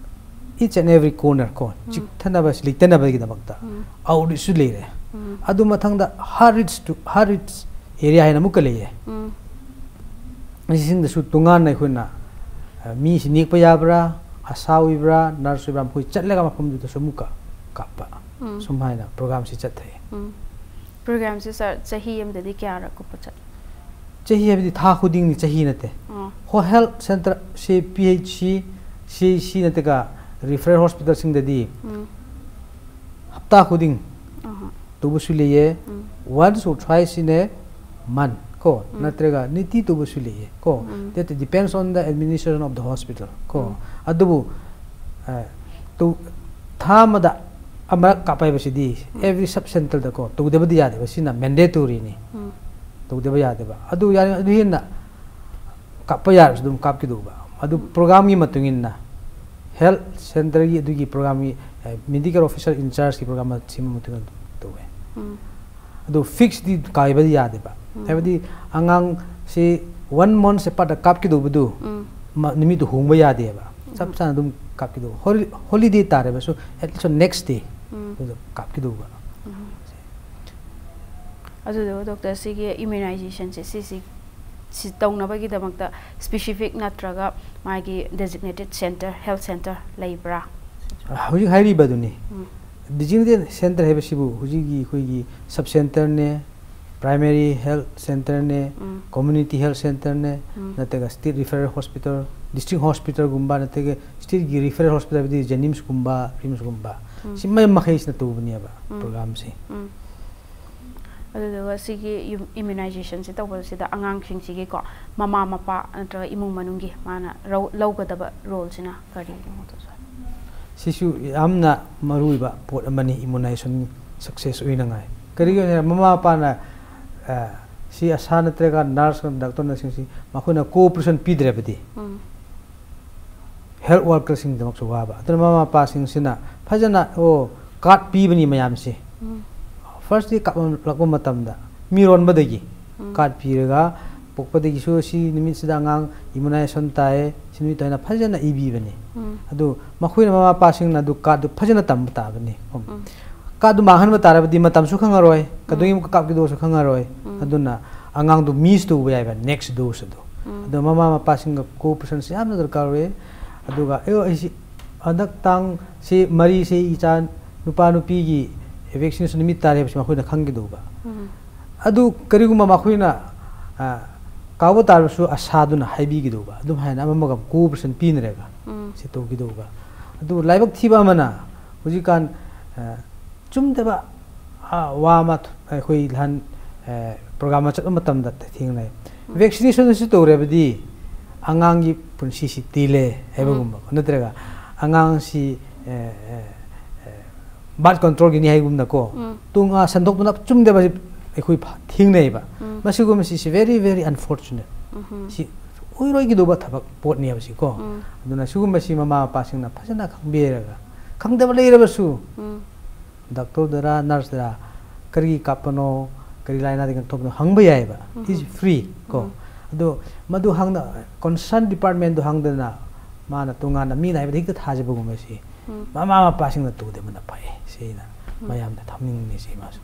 each and every corner ꯀꯣ, ꯎꯝ꯫ ꯆꯤꯛꯊꯅꯕ, ꯂꯩꯇꯅꯕꯒꯤꯗꯃꯛꯇ ꯎꯝ꯫ Outreachꯁꯨ ꯂꯩꯔꯦ꯫ ꯎꯝ꯫ ꯑꯗꯨ ꯃꯊꯪꯗ high risk to, high risk area ꯍꯥꯏꯅ ꯑꯃꯨꯛꯀ ꯂꯩꯌꯦ꯫ ꯎꯝ꯫ ꯑꯁꯤꯁꯤꯡꯗꯁꯨ ꯇꯣꯉꯥꯟꯅ ꯑꯩꯈꯣꯏꯅ, ꯑ, ꯃꯤꯁꯤ ꯅꯦꯛꯄ ꯌꯥꯕ꯭ꯔꯥ, ꯑꯥꯁꯥ ꯑꯣꯏꯕ꯭ꯔꯥ, nurse ꯑꯣꯏꯕ꯭ꯔꯥ, ꯃꯈꯣꯏ ꯆꯠꯂꯒ ꯃꯐꯝꯗꯨꯗꯁꯨ ꯑꯃꯨꯛꯀ ꯀꯥꯞꯄ꯫ ꯎꯝ꯫ ꯁꯨꯝ ꯍꯥꯏꯅ programꯁꯤ ꯆꯠꯊꯩ꯫ ꯎꯝ꯫ Programꯁꯤ, sir, ꯆꯍꯤ ꯑꯃꯗꯗꯤ ꯀꯌꯥꯔꯛꯀꯨꯝꯕ ꯆꯠꯂꯤ? ꯆꯍꯤ ꯍꯥꯏꯕꯗꯤ ꯊꯥ ꯈꯨꯗꯤꯡꯅꯤ, ꯆꯍꯤ ꯅꯠꯇꯦ꯫ ꯑꯣ꯫ ꯍꯣ-, health centre ꯁꯤ, P H C, C H C ꯅꯠꯇ꯭ꯔꯒ referral hospitalꯁꯤꯡꯗꯗꯤ ꯎꯝ꯫ ꯍꯞꯇꯥ ꯈꯨꯗꯤꯡ ꯑꯍ꯫ ꯇꯧꯕꯁꯨ ꯂꯩꯌꯦ꯫ ꯎꯝ꯫ Once or twice in a month꯫ ꯀꯣ, ꯎꯝ꯫ ꯅꯠꯇ꯭ꯔꯒ ꯅꯤꯇꯤ ꯇꯧꯕꯁꯨ ꯂꯩꯌꯦ ꯀꯣ꯫ ꯎꯝ꯫ That depends on the administration of the hospital ꯀꯣ꯫ ꯎꯝ꯫ ꯑꯗꯨꯕꯨ, ꯑ, ꯇꯧ-, ꯊꯥ ꯑꯃꯗ ꯑꯃꯔꯛ ꯀꯥꯞꯄ ꯍꯥꯏꯕꯁꯤꯗꯤ ꯎꯝ꯫ Every sub centerꯗꯀꯣ ꯇꯧꯗꯕꯗꯤ ꯌꯥꯗꯦꯕ, ꯁꯤꯅ mandatoryꯅꯤ꯫ ꯎꯝ꯫ ꯇꯧꯗꯕ ꯌꯥꯗꯦꯕ꯫ ꯑꯗꯨ ꯌꯥꯔꯤ-, ꯑꯗꯨ ꯍꯦꯟꯅ ꯀꯥꯞꯄ ꯌꯥꯔꯁꯨ ꯑꯗꯨꯝ ꯀꯥꯞꯀꯗꯧꯕ꯫ ꯑꯗꯨ ꯎꯝ꯫ Programꯒꯤ ꯃꯇꯨꯡ ꯏꯟꯅ, health centreꯒꯤ ꯑꯗꯨꯒꯤ programꯒꯤ, ꯑ, medical officer in chargeꯀꯤ program ꯁꯦꯝꯕ ꯃꯇꯨꯡ ꯏꯟꯅ ꯇꯧꯋꯦ꯫ ꯎꯝ꯫ ꯑꯗꯨ fixedꯗꯤ ꯀꯥꯏꯕꯗꯤ ꯌꯥꯗꯦꯕ꯫ ꯎꯝ꯫ ꯍꯥꯏꯕꯗꯤ ꯑꯉꯥꯡꯁꯤ one month apartꯇ ꯀꯥꯞꯀꯗꯧꯕꯗꯨ ꯎꯝ꯫ ꯃ-, ꯅꯨꯃꯤꯠꯇꯨ ꯍꯣꯡꯕ ꯌꯥꯗꯦꯕ꯫ ꯆꯞ ꯎꯝ꯫ ꯆꯥꯅ ꯑꯗꯨꯝ ꯀꯥꯞꯀꯗꯧꯕ꯫ Holi-, holiday ꯇꯥꯔꯕꯁꯨ at least next day ꯎꯝ꯫ ꯑꯗꯨꯗ ꯀꯥꯞꯀꯗꯧꯕ꯫ ꯎꯝ꯫ ꯑꯗꯨꯗꯨꯒ doctor, ꯁꯤꯒꯤ immunizationꯁꯦ ꯁꯤꯁꯤ, ꯁꯤ ꯇꯧꯅꯕꯒꯤꯗꯃꯛꯇ specific ꯅꯠꯇ꯭ꯔꯒ ꯃꯥꯒꯤ designated centre, health centre ꯂꯩꯕ꯭ꯔꯥ? ꯍꯧꯖꯤꯛ ꯍꯥꯏꯔꯤꯕꯗꯨꯅꯤ꯫ ꯎꯝ꯫ Designated centre ꯍꯥꯏꯕꯁꯤꯕꯨ ꯍꯧꯖꯤꯛꯀꯤ ꯑꯩꯈꯣꯏꯒꯤ sub centreꯅꯦ, primary health centreꯅꯦ, ꯎꯝ꯫ Community health centreꯅꯦ, ꯎꯝ꯫ ꯅꯠꯇ꯭ꯔꯒ state referral hospital, district hospitalꯒꯨꯝꯕ, ꯅꯠꯇ꯭ꯔꯒ stateꯀꯤ referral hospital, ꯍꯥꯏꯕꯗꯤ JNIMSꯀꯨꯝꯕ, RIMSꯀꯨꯝꯕ, ꯎꯝ꯫ ꯁꯤ ꯃꯌꯥꯝ ꯃꯈꯩꯁꯤꯅ ꯇꯧꯕꯅꯦꯕ ꯎꯝ꯫ Programꯁꯦ꯫ ꯎꯝ꯫ ꯑꯗꯨꯗꯨꯒ ꯁꯤꯒꯤ ꯌꯨꯝ-, immunizationꯁꯦ ꯇꯧꯕꯁꯤꯗ ꯑꯉꯥꯡꯁꯤꯡꯁꯤꯒꯤꯀꯣ, ꯃꯃꯥ ꯃꯄꯥ ꯅꯠꯇ꯭ꯔꯒ ꯏꯃꯨꯡ ꯃꯅꯨꯡꯒꯤ ꯃꯥꯅ ꯔꯧ-, ꯂꯧꯒꯗꯕ roleꯁꯤꯅ ꯀꯔꯤꯅꯣ, doctor? ꯁꯤꯁꯨ ꯌꯥꯝꯅ ꯃꯔꯨꯑꯣꯏꯕ ꯄꯣꯠ ꯑꯃꯅꯤ, immunization success ꯑꯣꯏꯅꯉꯥꯏ꯫ ꯀꯔꯤꯒꯤꯅꯣ ꯍꯥꯏꯔ, ꯃꯃꯥ ꯃꯄꯥꯅ, ꯑ, ꯁꯤ ꯑꯁꯥ ꯅꯠꯇ꯭ꯔꯒ nurse, doctorꯅꯆꯤꯡꯁꯤ ꯃꯈꯣꯏꯅ cooperation ꯄꯤꯗ꯭ꯔꯕꯗꯤ, ꯎꯝ꯫ Health workerꯁꯤꯡꯒꯤꯗꯃꯛꯁꯨ ꯋꯥꯕ꯫ ꯑꯗꯨꯅ ꯃꯃꯥ ꯃꯄꯥꯁꯤꯡꯁꯤꯅ ꯐꯖꯅ, ꯑꯣ, card ꯄꯤꯕꯅꯤ ꯃꯌꯥꯝꯁꯦ꯫ ꯎꯝ꯫ Firstꯗꯤ ꯀꯥꯞꯂꯛꯄ ꯃꯇꯝꯗ ꯃꯤꯔꯣꯟꯕꯗꯒꯤ ꯎꯝ꯫ Card ꯄꯤꯔꯒ, ꯄꯣꯛꯄꯗꯒꯤꯁꯨ ꯁꯤ ꯅꯨꯃꯤꯠꯁꯤꯗ ꯑꯉꯥꯡ immunization ꯇꯥꯏꯌꯦ, ꯁꯤ ꯅꯨꯃꯤꯠꯇ ꯑꯣꯏꯅ ꯐꯖꯅ ꯏꯕꯤꯕꯅꯤ꯫ ꯎꯝ꯫ ꯑꯗꯨ ꯃꯈꯣꯏꯅ, ꯃꯃꯥ ꯃꯄꯥꯁꯤꯡꯅ ꯑꯗꯨ cardꯗꯨ ꯐꯖꯅ ꯇꯝꯕ ꯇꯥꯕꯅꯤ꯫ ꯎꯝ꯫ Cardꯗꯨ ꯃꯥꯡꯍꯟꯕ ꯇꯥꯔꯕꯗꯤ ꯃꯇꯝꯁꯨ ꯈꯪꯉꯔꯣꯏ, ꯎꯝ꯫ ꯀꯩꯗꯧꯉꯩ ꯀꯥꯞꯀꯗꯧꯁꯨ ꯈꯪꯉꯔꯣꯏ꯫ ꯎꯝ꯫ ꯑꯗꯨꯅ ꯑꯉꯥꯡꯗꯨ miss ꯇꯧꯕ ꯌꯥꯏꯕ next dose ꯑꯗꯨ꯫ ꯎꯝ꯫ ꯑꯗꯣ ꯃꯃꯥ ꯃꯄꯥꯁꯤꯡꯒ cooperation ꯁꯤ ꯌꯥꯝꯅ ꯗꯔꯀꯥꯔ ꯑꯣꯏ꯫ ꯑꯗꯨꯒ ꯑꯩ, ꯑꯩꯁꯤ ꯍꯟꯗꯛ ꯇꯥꯡ ꯁꯤ ꯃꯔꯤꯁꯤ ꯏꯆꯥ ꯅꯨꯄꯥ ꯅꯨꯄꯤꯒꯤ vaccination ꯅꯨꯃꯤꯠ ꯇꯥꯔꯦ ꯍꯥꯏꯕꯁꯤ ꯃꯈꯣꯏꯅ ꯈꯪꯒꯗꯧꯕ꯫ ꯎꯝ꯫ ꯑꯗꯨ ꯀꯔꯤꯒꯨꯝꯕ ꯃꯈꯣꯏꯅ, ꯑ, ꯀꯥꯎꯕ ꯇꯥꯔꯕꯁꯨ ꯑꯁꯥꯗꯨꯅ ꯍꯥꯏꯕꯤꯒꯗꯧꯕ꯫ ꯑꯗꯨꯝ ꯍꯥꯏꯅ ꯑꯃꯃꯒ cooperation ꯄꯤꯅꯔꯒ ꯎꯝ꯫ ꯁꯤ ꯇꯧꯒꯗꯧꯕ꯫ ꯑꯗꯨ ꯂꯥꯏꯕꯛ ꯊꯤꯕ ꯑꯃꯅ ꯍꯧꯖꯤꯛꯀꯥꯟ, ꯑ, ꯆꯨꯝꯗꯕ, ꯑ, ꯋꯥ ꯑꯃ ꯑꯩꯈꯣꯏ ꯂꯍꯟ, ꯑ, ꯄ꯭ꯔꯣꯒ꯭ꯔꯥꯝ ꯑꯃ ꯆꯠꯄ ꯃꯇꯝꯗ ꯊꯦꯡꯅꯩ꯫ ꯚꯦꯛꯁꯤꯅꯦꯁꯟ ꯑꯁꯤ ꯇꯧꯔꯕꯗꯤ ꯑꯉꯥꯡꯒꯤ ꯄꯨꯟꯁꯤꯁꯤ ꯇꯦꯜꯂꯦ ꯍꯥꯏꯕꯒꯨꯝꯕ, ꯅꯠꯇ꯭ꯔꯒ ꯑꯉꯥꯡꯁꯤ ꯕꯥꯔꯠ ꯀꯟꯇ꯭ꯔꯣꯜꯒꯤꯅꯤ ꯍꯥꯏꯒꯨꯝꯅꯀꯣ, ꯇꯨꯡ ꯁꯟꯗꯣꯛꯇꯨꯅ ꯆꯨꯝꯗꯕꯁꯤ ꯑꯩꯈꯣꯏ ꯊꯦꯡꯅꯩꯕ꯫ ꯃꯁꯤꯒꯨꯝꯕꯁꯤꯁꯤ very very unfortunate꯫ ꯁꯤ ꯑꯣꯏꯔꯣꯏꯒꯗꯧꯕ ꯊꯕꯛ ꯄꯣꯠꯅꯦꯕ ꯁꯤꯀꯣ꯫ ꯑꯗꯨꯅ ꯁꯤꯒꯨꯝꯕꯁꯤ ꯃꯃꯥ ꯃꯄꯥꯁꯤꯡꯅ ꯐꯖꯅ ꯈꯪꯕꯤꯔꯒ, ꯈꯪꯗꯕ ꯂꯩꯔꯕꯁꯨ ꯗꯥꯛꯇꯔꯗꯔꯥ ꯅꯔꯁꯇꯔꯥ ꯀꯔꯤ ꯀꯥꯞꯄꯅꯣ, ꯀꯔꯤ ꯂꯥꯏꯅꯥꯗꯒꯤ ꯉꯥꯛꯊꯣꯛꯄꯅꯣ ꯍꯪꯕ ꯌꯥꯏꯑꯕ꯫ Is free ꯀꯣ꯫ ꯑꯗꯣ ꯃꯗꯨ ꯍꯪꯅ concern departmentꯗꯨ ꯍꯪꯗꯅ ꯃꯥꯅ ꯇꯣꯉꯥꯟꯅ ꯃꯤꯅ ꯍꯥꯏꯕꯗ ꯍꯦꯛꯇ ꯊꯥꯖꯕꯒꯨꯝꯕꯁꯤ ꯃꯃꯥ ꯃꯄꯥꯁꯤꯡꯅ ꯇꯧꯗꯕꯅ ꯐꯩ꯫ ꯁꯤ ꯑꯩꯅ ꯃꯌꯥꯝꯗ ꯊꯝꯅꯤꯡꯉꯤ ꯁꯤ ꯃꯥꯁꯨ꯫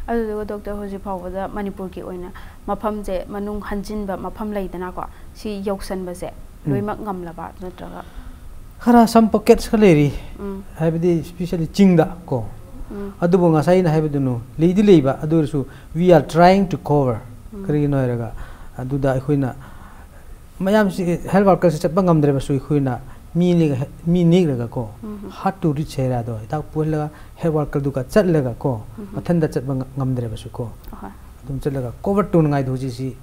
ꯑꯗꯨꯗꯨꯒ ꯗꯣꯛꯇꯔ, ꯍꯧꯖꯤꯛ ꯐꯥꯎꯕꯗ ꯃꯅꯤꯄꯨꯔꯒꯤ ꯑꯣꯏꯅ ꯃꯐꯝꯁꯦ, ꯃꯅꯨꯡ ꯍꯟꯖꯤꯟꯕ ꯃꯐꯝ ꯂꯩꯗꯅꯀꯣ, ꯁꯤ ꯌꯧꯁꯟꯕꯁꯦ ꯂꯣꯏꯅꯃꯛ ꯉꯝꯂꯕ ꯅꯠꯇ꯭ꯔꯒ? ꯈꯔ some pockets ꯈꯔ ꯂꯩꯔꯤ꯫ ꯍꯥꯏꯕꯗꯤ especially ꯆꯤꯡꯗ ꯀꯣ꯫ ꯑꯗꯨꯕꯨ ꯉꯁꯥꯏ ꯑꯩꯅ ꯍꯥꯏꯕꯗꯨꯅ ꯂꯩꯗꯤ ꯂꯩꯕ, ꯑꯗꯨ ꯑꯣꯏꯔꯁꯨ we are trying to cover꯫ ꯀꯔꯤꯒꯤꯅꯣ ꯍꯥꯏꯔꯒ ꯑꯗꯨꯗ ꯑꯩꯈꯣꯏꯅ ꯃꯌꯥꯝꯁꯤ health workerꯁꯤ ꯆꯠꯄ ꯉꯝꯗ꯭ꯔꯕꯁꯨ ꯑꯩꯈꯣꯏꯅ ꯃꯤ ꯅꯦꯛ-, ꯃꯤ ꯅꯦꯛꯂꯒꯀꯣ, hard to reach areaꯗꯣ ꯍꯤꯗꯥꯛ ꯄꯨꯍꯜꯂꯒ health workerꯗꯨꯒ ꯆꯠꯂꯒꯀꯣ, ꯃꯊꯟꯇ ꯆꯠꯄ ꯉ-, ꯉꯝꯗ꯭ꯔꯕꯁꯨꯀꯣ, ꯑꯗꯨꯝ ꯆꯠꯂꯒ cover ꯇꯧꯅꯉꯥꯏꯗꯣ ꯍꯧꯖꯤꯛꯁꯤ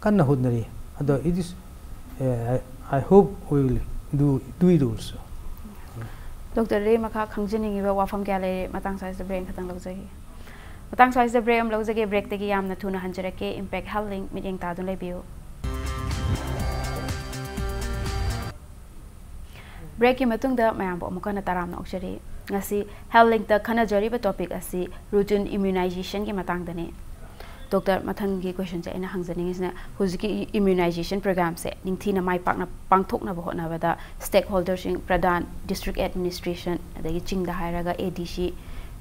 ꯀꯟꯅ ꯍꯣꯠꯅꯔꯤ꯫ ꯑꯗꯣ it is, eh, I, I hope we will do, do it also꯫ ꯗꯣꯛꯇꯔꯗꯒꯤ ꯃꯈꯥ ꯈꯪꯖꯅꯤꯡꯉꯤꯕ ꯋꯥꯐꯝ ꯀꯌꯥ ꯂꯩꯔꯦ, ꯃꯇꯥꯡ ꯁ꯭ꯋꯥꯏꯁꯤꯗ break ꯈꯛꯇꯪ ꯂꯧꯖꯒꯦ꯫ ꯃꯇꯥꯡ ꯁ꯭ꯋꯥꯏꯁꯤꯗ break ꯑꯃ ꯂꯧꯖꯒꯦ꯫ Breakꯇꯒꯤ ꯌꯥꯝꯅ ꯊꯨꯅ ꯍꯟꯖꯔꯛꯀꯦ꯫ Impact Health Link ꯃꯤꯠꯌꯦꯡ ꯇꯥꯗꯨꯅ ꯂꯩꯕꯤꯌꯨ꯫ Breakꯀꯤ ꯃꯇꯨꯡꯗ ꯃꯌꯥꯝꯕꯨ ꯑꯃꯨꯛ ꯍꯟꯅ ꯇꯔꯥꯝꯅ ꯑꯣꯛꯆꯔꯤ꯫ ꯉꯁꯤ Health Linkꯇ ꯈꯟꯅꯖꯔꯤꯕ topic ꯑꯁꯤ routine immunizationꯒꯤ ꯃꯇꯥꯡꯗꯅꯤ꯫ ꯗꯣꯛꯇꯔ, ꯃꯊꯪꯒꯤ questionꯁꯦ ꯑꯩꯅ ꯍꯪꯖꯅꯤꯡꯉꯤꯁꯤꯅ, ꯍꯧꯖꯤꯛꯀꯤ immunization programꯁꯦ ꯅꯤꯡꯊꯤꯅ ꯃꯥꯏ ꯄꯥꯛꯅ ꯄꯥꯡꯊꯣꯛꯅꯕ ꯍꯣꯠꯅꯕꯗ stakeholderꯁꯤꯡ, ꯄ꯭ꯔꯙꯥꯟ, district administration, ꯑꯗꯒꯤ ꯆꯤꯡꯗ ꯍꯥꯏꯔꯒ ADC,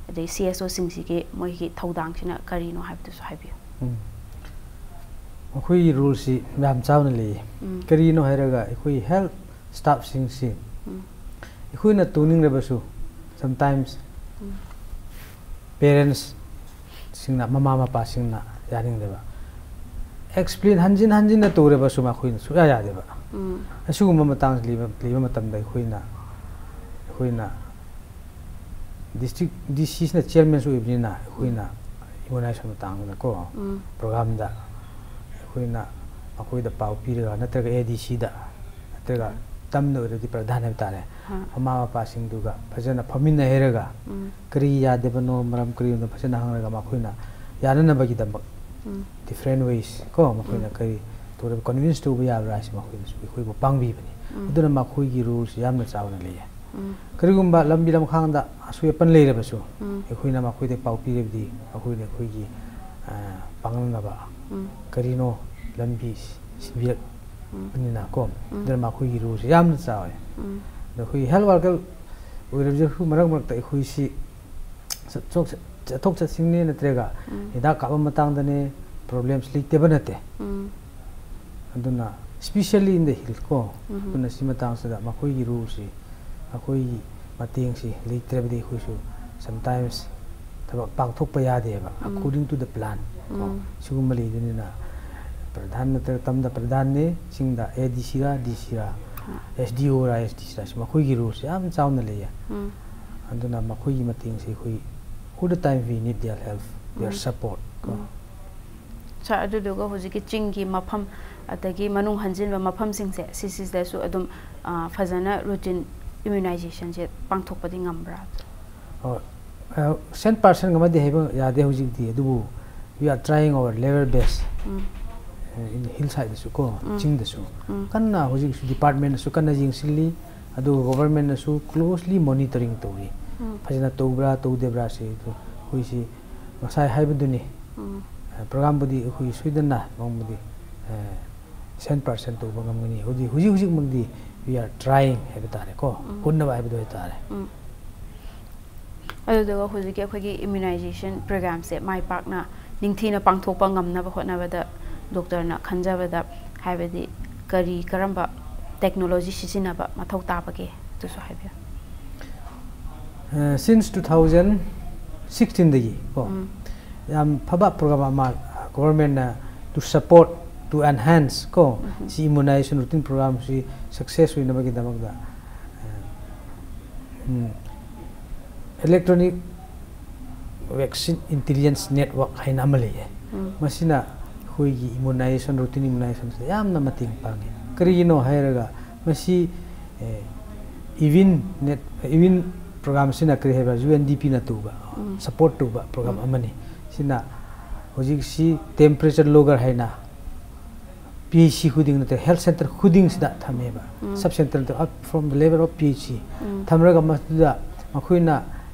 ꯑꯗꯒꯤ CSOꯁꯤꯡꯁꯤꯒꯤ ꯃꯣꯏꯒꯤ ꯊꯧꯗꯥꯡꯁꯤꯅ ꯀꯔꯤꯅꯣ ꯍꯥꯏꯕꯗꯨꯁꯨ ꯍꯥꯏꯕꯤꯌꯨ꯫ ꯎꯝ꯫ ꯃꯈꯣꯏꯒꯤ roleꯁꯤ ꯌꯥꯝ ꯆꯥꯎꯅ ꯂꯩꯌꯦ꯫ ꯎꯝ꯫ ꯀꯔꯤꯅꯣ ꯍꯥꯏꯔꯒ ꯑꯩꯈꯣꯏ health staffꯁꯤꯡꯁꯤ ꯎꯝ꯫ ꯑꯩꯈꯣꯏꯅ ꯇꯧꯅꯤꯡꯂꯕꯁꯨ sometimes ꯎꯝ꯫ Parentsꯁꯤꯡꯅ, ꯃꯃꯥ ꯃꯄꯥꯁꯤꯡꯅ ꯌꯥꯅꯤꯡꯗꯕ, explain ꯍꯟꯖꯤꯟ ꯍꯟꯖꯤꯟꯅ ꯇꯧꯔꯕꯁꯨ ꯃꯈꯣꯏꯅ ꯁꯨꯛꯌꯥ ꯌꯥꯗꯦꯕ꯫ ꯎꯝ꯫ ꯑꯁꯤꯒꯨꯝꯕ ꯃꯇꯥꯡꯁꯤ ꯂꯩꯕ, ꯂꯩꯕ ꯃꯇꯝꯗ ꯑꯩꯈꯣꯏꯅ, ꯑꯩꯈꯣꯏꯅ district DCꯁꯤꯅ chairmanꯁꯨ ꯑꯣꯏꯕꯅꯤꯅ ꯑꯩꯈꯣꯏꯅ ꯏꯃ꯭ꯌꯨꯅꯥꯏꯖꯦꯁꯟ ꯃꯇꯥꯡꯗꯀꯣ, ꯎꯝ꯫ ꯄ꯭ꯔꯣꯒ꯭ꯔꯥꯝꯗ ꯑꯩꯈꯣꯏꯅ ꯃꯈꯣꯏꯗ ꯄꯥꯎ ꯄꯤꯔꯒ, ꯅꯠꯇ꯭ꯔꯒ ꯑꯦ ꯗꯤ ꯁꯤꯗ, ꯅꯠꯇ꯭ꯔꯒ ꯇꯝꯗ ꯑꯣꯏꯔꯗꯤ ꯄ꯭ꯔꯙꯥꯟ ꯍꯥꯏꯕ ꯇꯥꯔꯦ, ꯍꯥ꯫ ꯃꯃꯥ ꯃꯄꯥꯁꯤꯡꯗꯨꯒ ꯐꯖꯅ ꯐꯝꯃꯤꯟꯅ ꯍꯩꯔꯒ, ꯎꯝ꯫ ꯀꯔꯤ ꯌꯥꯗꯕꯅꯣ, ꯃꯔꯝ ꯀꯔꯤꯅꯣ ꯐꯖꯅ ꯍꯪꯂꯒ, ꯃꯈꯣꯏꯅ ꯌꯥꯅꯅꯕꯒꯤꯗꯃꯛ ꯎꯝ꯫ ꯗꯤꯐ꯭ꯔꯦꯟ ꯋꯦꯁ ꯀꯣ, ꯃꯈꯣꯏꯅ ꯎꯝ꯫ ꯀꯔꯤ ꯇꯧꯔꯒ ꯀꯟꯚꯤꯟꯁ ꯇꯧꯕ ꯌꯥꯕ꯭ꯔꯥ ꯍꯥꯏꯁꯤ ꯃꯈꯣꯏꯅꯁꯨ ꯑꯩꯈꯣꯏꯕꯨ ꯄꯥꯡꯕꯤꯕꯅꯤ꯫ ꯎꯝ꯫ ꯑꯗꯨꯅ ꯃꯈꯣꯏꯒꯤ ꯔꯣꯜꯁꯤ ꯌꯥꯝꯅ ꯆꯥꯎꯅ ꯂꯩꯌꯦ꯫ ꯎꯝ꯫ ꯀꯔꯤꯒꯨꯝꯕ ꯂꯝꯕꯤ ꯂꯝꯈꯥꯡꯗ ꯑꯁꯣꯏ ꯑꯄꯟ ꯂꯩꯔꯕꯁꯨ, ꯎꯝ꯫ ꯑꯩꯈꯣꯏꯅ ꯃꯈꯣꯏꯗ ꯄꯥꯎ ꯄꯤꯔꯕꯗꯤ ꯃꯈꯣꯏꯅ ꯑꯩꯈꯣꯏꯒꯤ, ꯑ, ꯄꯥꯡꯅꯅꯕ ꯎꯝ꯫ ꯀꯔꯤꯅꯣ ꯂꯝꯕꯤ ꯁꯤ-, ꯁꯤꯟꯕꯤꯔꯛꯄꯅꯤꯅ ꯀꯣ꯫ ꯎꯝ꯫ ꯑꯗꯨꯅ ꯃꯈꯣꯏꯒꯤ ꯔꯣꯜꯁꯤ ꯌꯥꯝꯅ ꯆꯥꯎꯋꯦ꯫ ꯎꯝ꯫ ꯑꯗꯣ ꯑꯩꯈꯣꯏꯒꯤ ꯍꯦꯜꯊ ꯋꯥꯔꯀꯔ ꯑꯣꯏꯔꯕꯁꯨ ꯃꯔꯛ ꯃꯔꯛꯇ ꯑꯩꯈꯣꯏꯁꯤ ꯆꯠꯊꯣꯛ-, ꯆꯠꯊꯣꯛ ꯆꯠꯁꯤꯟꯅꯦ ꯅꯠꯇ꯭ꯔꯒ ꯎꯝ꯫ ꯍꯤꯗꯥꯛ ꯀꯥꯞꯄ ꯃꯇꯥꯡꯗꯅꯦ, ꯄ꯭ꯔꯣꯕ꯭ꯂꯦꯝꯁ ꯂꯩꯇꯕ ꯅꯠꯇꯦ꯫ ꯎꯝ꯫ ꯑꯗꯨꯅ especially in the hill ꯀꯣ, ꯎꯝ꯫ ꯑꯗꯨꯅ ꯁꯤ ꯃꯇꯥꯡꯁꯤꯗ ꯃꯈꯣꯏꯒꯤ ꯔꯣꯜꯁꯤ, ꯃꯈꯣꯏꯒꯤ ꯃꯇꯦꯡꯁꯤ ꯂꯩꯇ꯭ꯔꯕꯗꯤ ꯑꯩꯈꯣꯏꯁꯨ sometimes ꯊꯕꯛ ꯄꯥꯡꯊꯣꯛꯄ ꯌꯥꯗꯦꯕ, ꯎꯝ꯫ According to the plan ꯀꯣ꯫ ꯎꯝ꯫ ꯁꯤꯒꯨꯝꯕ ꯂꯩꯕꯅꯤꯅ ꯄ꯭ꯔꯙꯥꯟ ꯅꯠꯇ꯭ꯔꯒ ꯇꯝꯗ ꯄ꯭ꯔꯙꯥꯟꯅꯦ, ꯆꯤꯡꯗ ꯑꯦ ꯗꯤ ꯁꯤꯔꯥ, ꯗꯤ ꯁꯤꯔꯥ, ꯎꯝ꯫ ꯑꯦꯁ ꯗꯤ ꯑꯣꯔꯥ, ꯑꯦꯁ ꯗꯤ ꯁꯤꯔꯥ, ꯁꯤ ꯃꯈꯣꯏꯒꯤ ꯔꯣꯜꯁꯤ ꯌꯥꯝ ꯆꯥꯎꯅ ꯂꯩꯌꯦ꯫ ꯎꯝ꯫ ꯑꯗꯨꯅ ꯃꯈꯣꯏꯒꯤ ꯃꯇꯦꯡꯁꯤ ꯑꯩꯈꯣꯏ all the time we need their help, their um. Support ꯀꯣ꯫ ꯎꯝ꯫ ꯁꯥꯔ, ꯑꯗꯨꯗꯨꯒ ꯍꯧꯖꯤꯛꯀꯤ ꯆꯤꯡꯒꯤ ꯃꯐꯝ ꯑꯗꯒꯤ ꯃꯅꯨꯡ ꯍꯟꯖꯤꯟꯕ ꯃꯐꯝꯁꯤꯡꯁꯦ, ꯁꯤꯁꯤꯗꯁꯨ ꯑꯗꯨꯝ, ꯑ, ꯐꯖꯅ routine immunizationꯁꯦ ꯄꯥꯡꯊꯣꯛꯄꯗꯤ ꯉꯝꯕ꯭ꯔꯥ? ꯍꯣꯏ꯫ ꯑ, cent percent ꯑꯃꯗꯤ ꯍꯥꯏꯕ ꯌꯥꯗꯦ ꯍꯧꯖꯤꯛꯇꯤ, ꯑꯗꯨꯕꯨ we are trying our level best꯫ ꯎꯝ꯫ ꯑ, in hill sideꯇꯁꯨ ꯀꯣ, ꯎꯝ꯫ ꯆꯤꯡꯗꯁꯨ꯫ ꯎꯝ꯫ ꯀꯟꯅ ꯍꯧꯖꯤꯛꯁꯨ departmentꯅꯁꯨ ꯀꯟꯅ ꯌꯦꯡꯁꯤꯜꯂꯤ, ꯑꯗꯨꯒ governmentꯅꯁꯨ closely monitoring ꯇꯧꯔꯤ꯫ ꯎꯝ꯫ ꯐꯖꯅ ꯇꯧꯕ꯭ꯔꯥ, ꯇꯧꯗꯕ꯭ꯔꯥ ꯁꯤ ꯑꯗꯨ ꯑꯩꯈꯣꯏꯁꯤ ꯉꯁꯥꯏ ꯍꯥꯏꯕꯗꯨꯅꯤ꯫ ꯎꯝ꯫ ꯑ, programꯕꯨꯗꯤ ꯑꯩꯈꯣꯏ ꯁꯣꯏꯗꯅ ꯅꯣꯡꯃꯗꯤ, ꯑ, cent percent ꯇꯧꯕ ꯉꯝꯒꯅꯤ꯫ ꯍꯧꯖꯤꯛ, ꯍꯧꯖꯤꯛ ꯍꯧꯖꯤꯛꯃꯛꯇꯤ we are trying ꯍꯥꯏꯕ ꯇꯥꯔꯦꯀꯣ꯫ ꯎꯝ꯫ ꯍꯣꯠꯅꯕ ꯍꯥꯏꯕꯗꯨ ꯍꯥꯏ ꯇꯥꯔꯦ꯫ ꯎꯝ꯫ ꯑꯗꯨꯗꯨꯒ ꯍꯧꯖꯤꯛꯀꯤ ꯑꯩꯈꯣꯏꯒꯤ immunization programꯁꯦ ꯃꯥꯏ ꯄꯥꯛꯅ ꯅꯤꯡꯊꯤꯅ ꯄꯥꯡꯊꯣꯛꯄ ꯉꯝꯅꯕ ꯍꯣꯠꯅꯕꯗ ꯗꯣꯛꯇꯔꯅ ꯈꯟꯖꯕꯗ ꯍꯥꯏꯕꯗꯤ ꯀꯔꯤ ꯀꯔꯝꯕ technology ꯁꯤꯖꯤꯟꯅꯕ ꯃꯊꯧ ꯇꯥꯕꯒꯦ? ꯑꯗꯨꯁꯨ ꯍꯥꯏꯕꯤꯌꯨ꯫ ꯑ, since two thousand sixteenꯗꯒꯤ ꯀꯣ, ꯎꯝ꯫ ꯌꯥꯝ ꯐꯕ program ꯑꯃ governmentꯅ to support, to enhance ꯀꯣ, ꯎꯝ꯫ ꯁꯤ immunization routine programꯁꯤ success ꯑꯣꯏꯅꯕꯒꯤꯗꯃꯛꯇ, ꯑ, ꯎꯝ, electronic Vaccine Intelligence Network ꯍꯥꯏꯅ ꯑꯃ ꯂꯩꯌꯦ꯫ ꯃꯁꯤꯅ ꯑꯩꯈꯣꯏꯒꯤ immunization, routine immunization ꯁꯤꯗ ꯌꯥꯝꯅ ꯃꯇꯦꯡ ꯄꯥꯡꯉꯤ꯫ ꯀꯔꯤꯒꯤꯅꯣ ꯍꯥꯏꯔꯒ, ꯃꯁꯤ ꯏꯚꯤꯟ ꯅꯦꯠ ꯏꯚꯤꯟ ꯄ꯭ꯔꯣꯒ꯭ꯔꯥꯝꯁꯤꯅ ꯀꯔꯤ ꯍꯥꯏꯕ, UNDP ꯅ ꯇꯧꯕ, support ꯇꯧꯕ ꯄ꯭ꯔꯣꯒ꯭ꯔꯥꯝ ꯑꯃꯅꯤ꯫ ꯁꯤꯅ ꯍꯧꯖꯤꯛꯁꯤ temperature logger ꯍꯥꯏꯅ PHC ꯈꯨꯗꯤꯡ ꯅꯠꯇ꯭ꯔꯒ health centre ꯈꯨꯗꯤꯡꯁꯤꯗ ꯊꯝꯃꯦꯕ꯫ Sub centre ꯅꯠꯇ꯭ꯔꯒ up from the level of PHC ꯊꯝꯂꯒ, ꯃꯗꯨꯗ ꯃꯈꯣꯏꯅ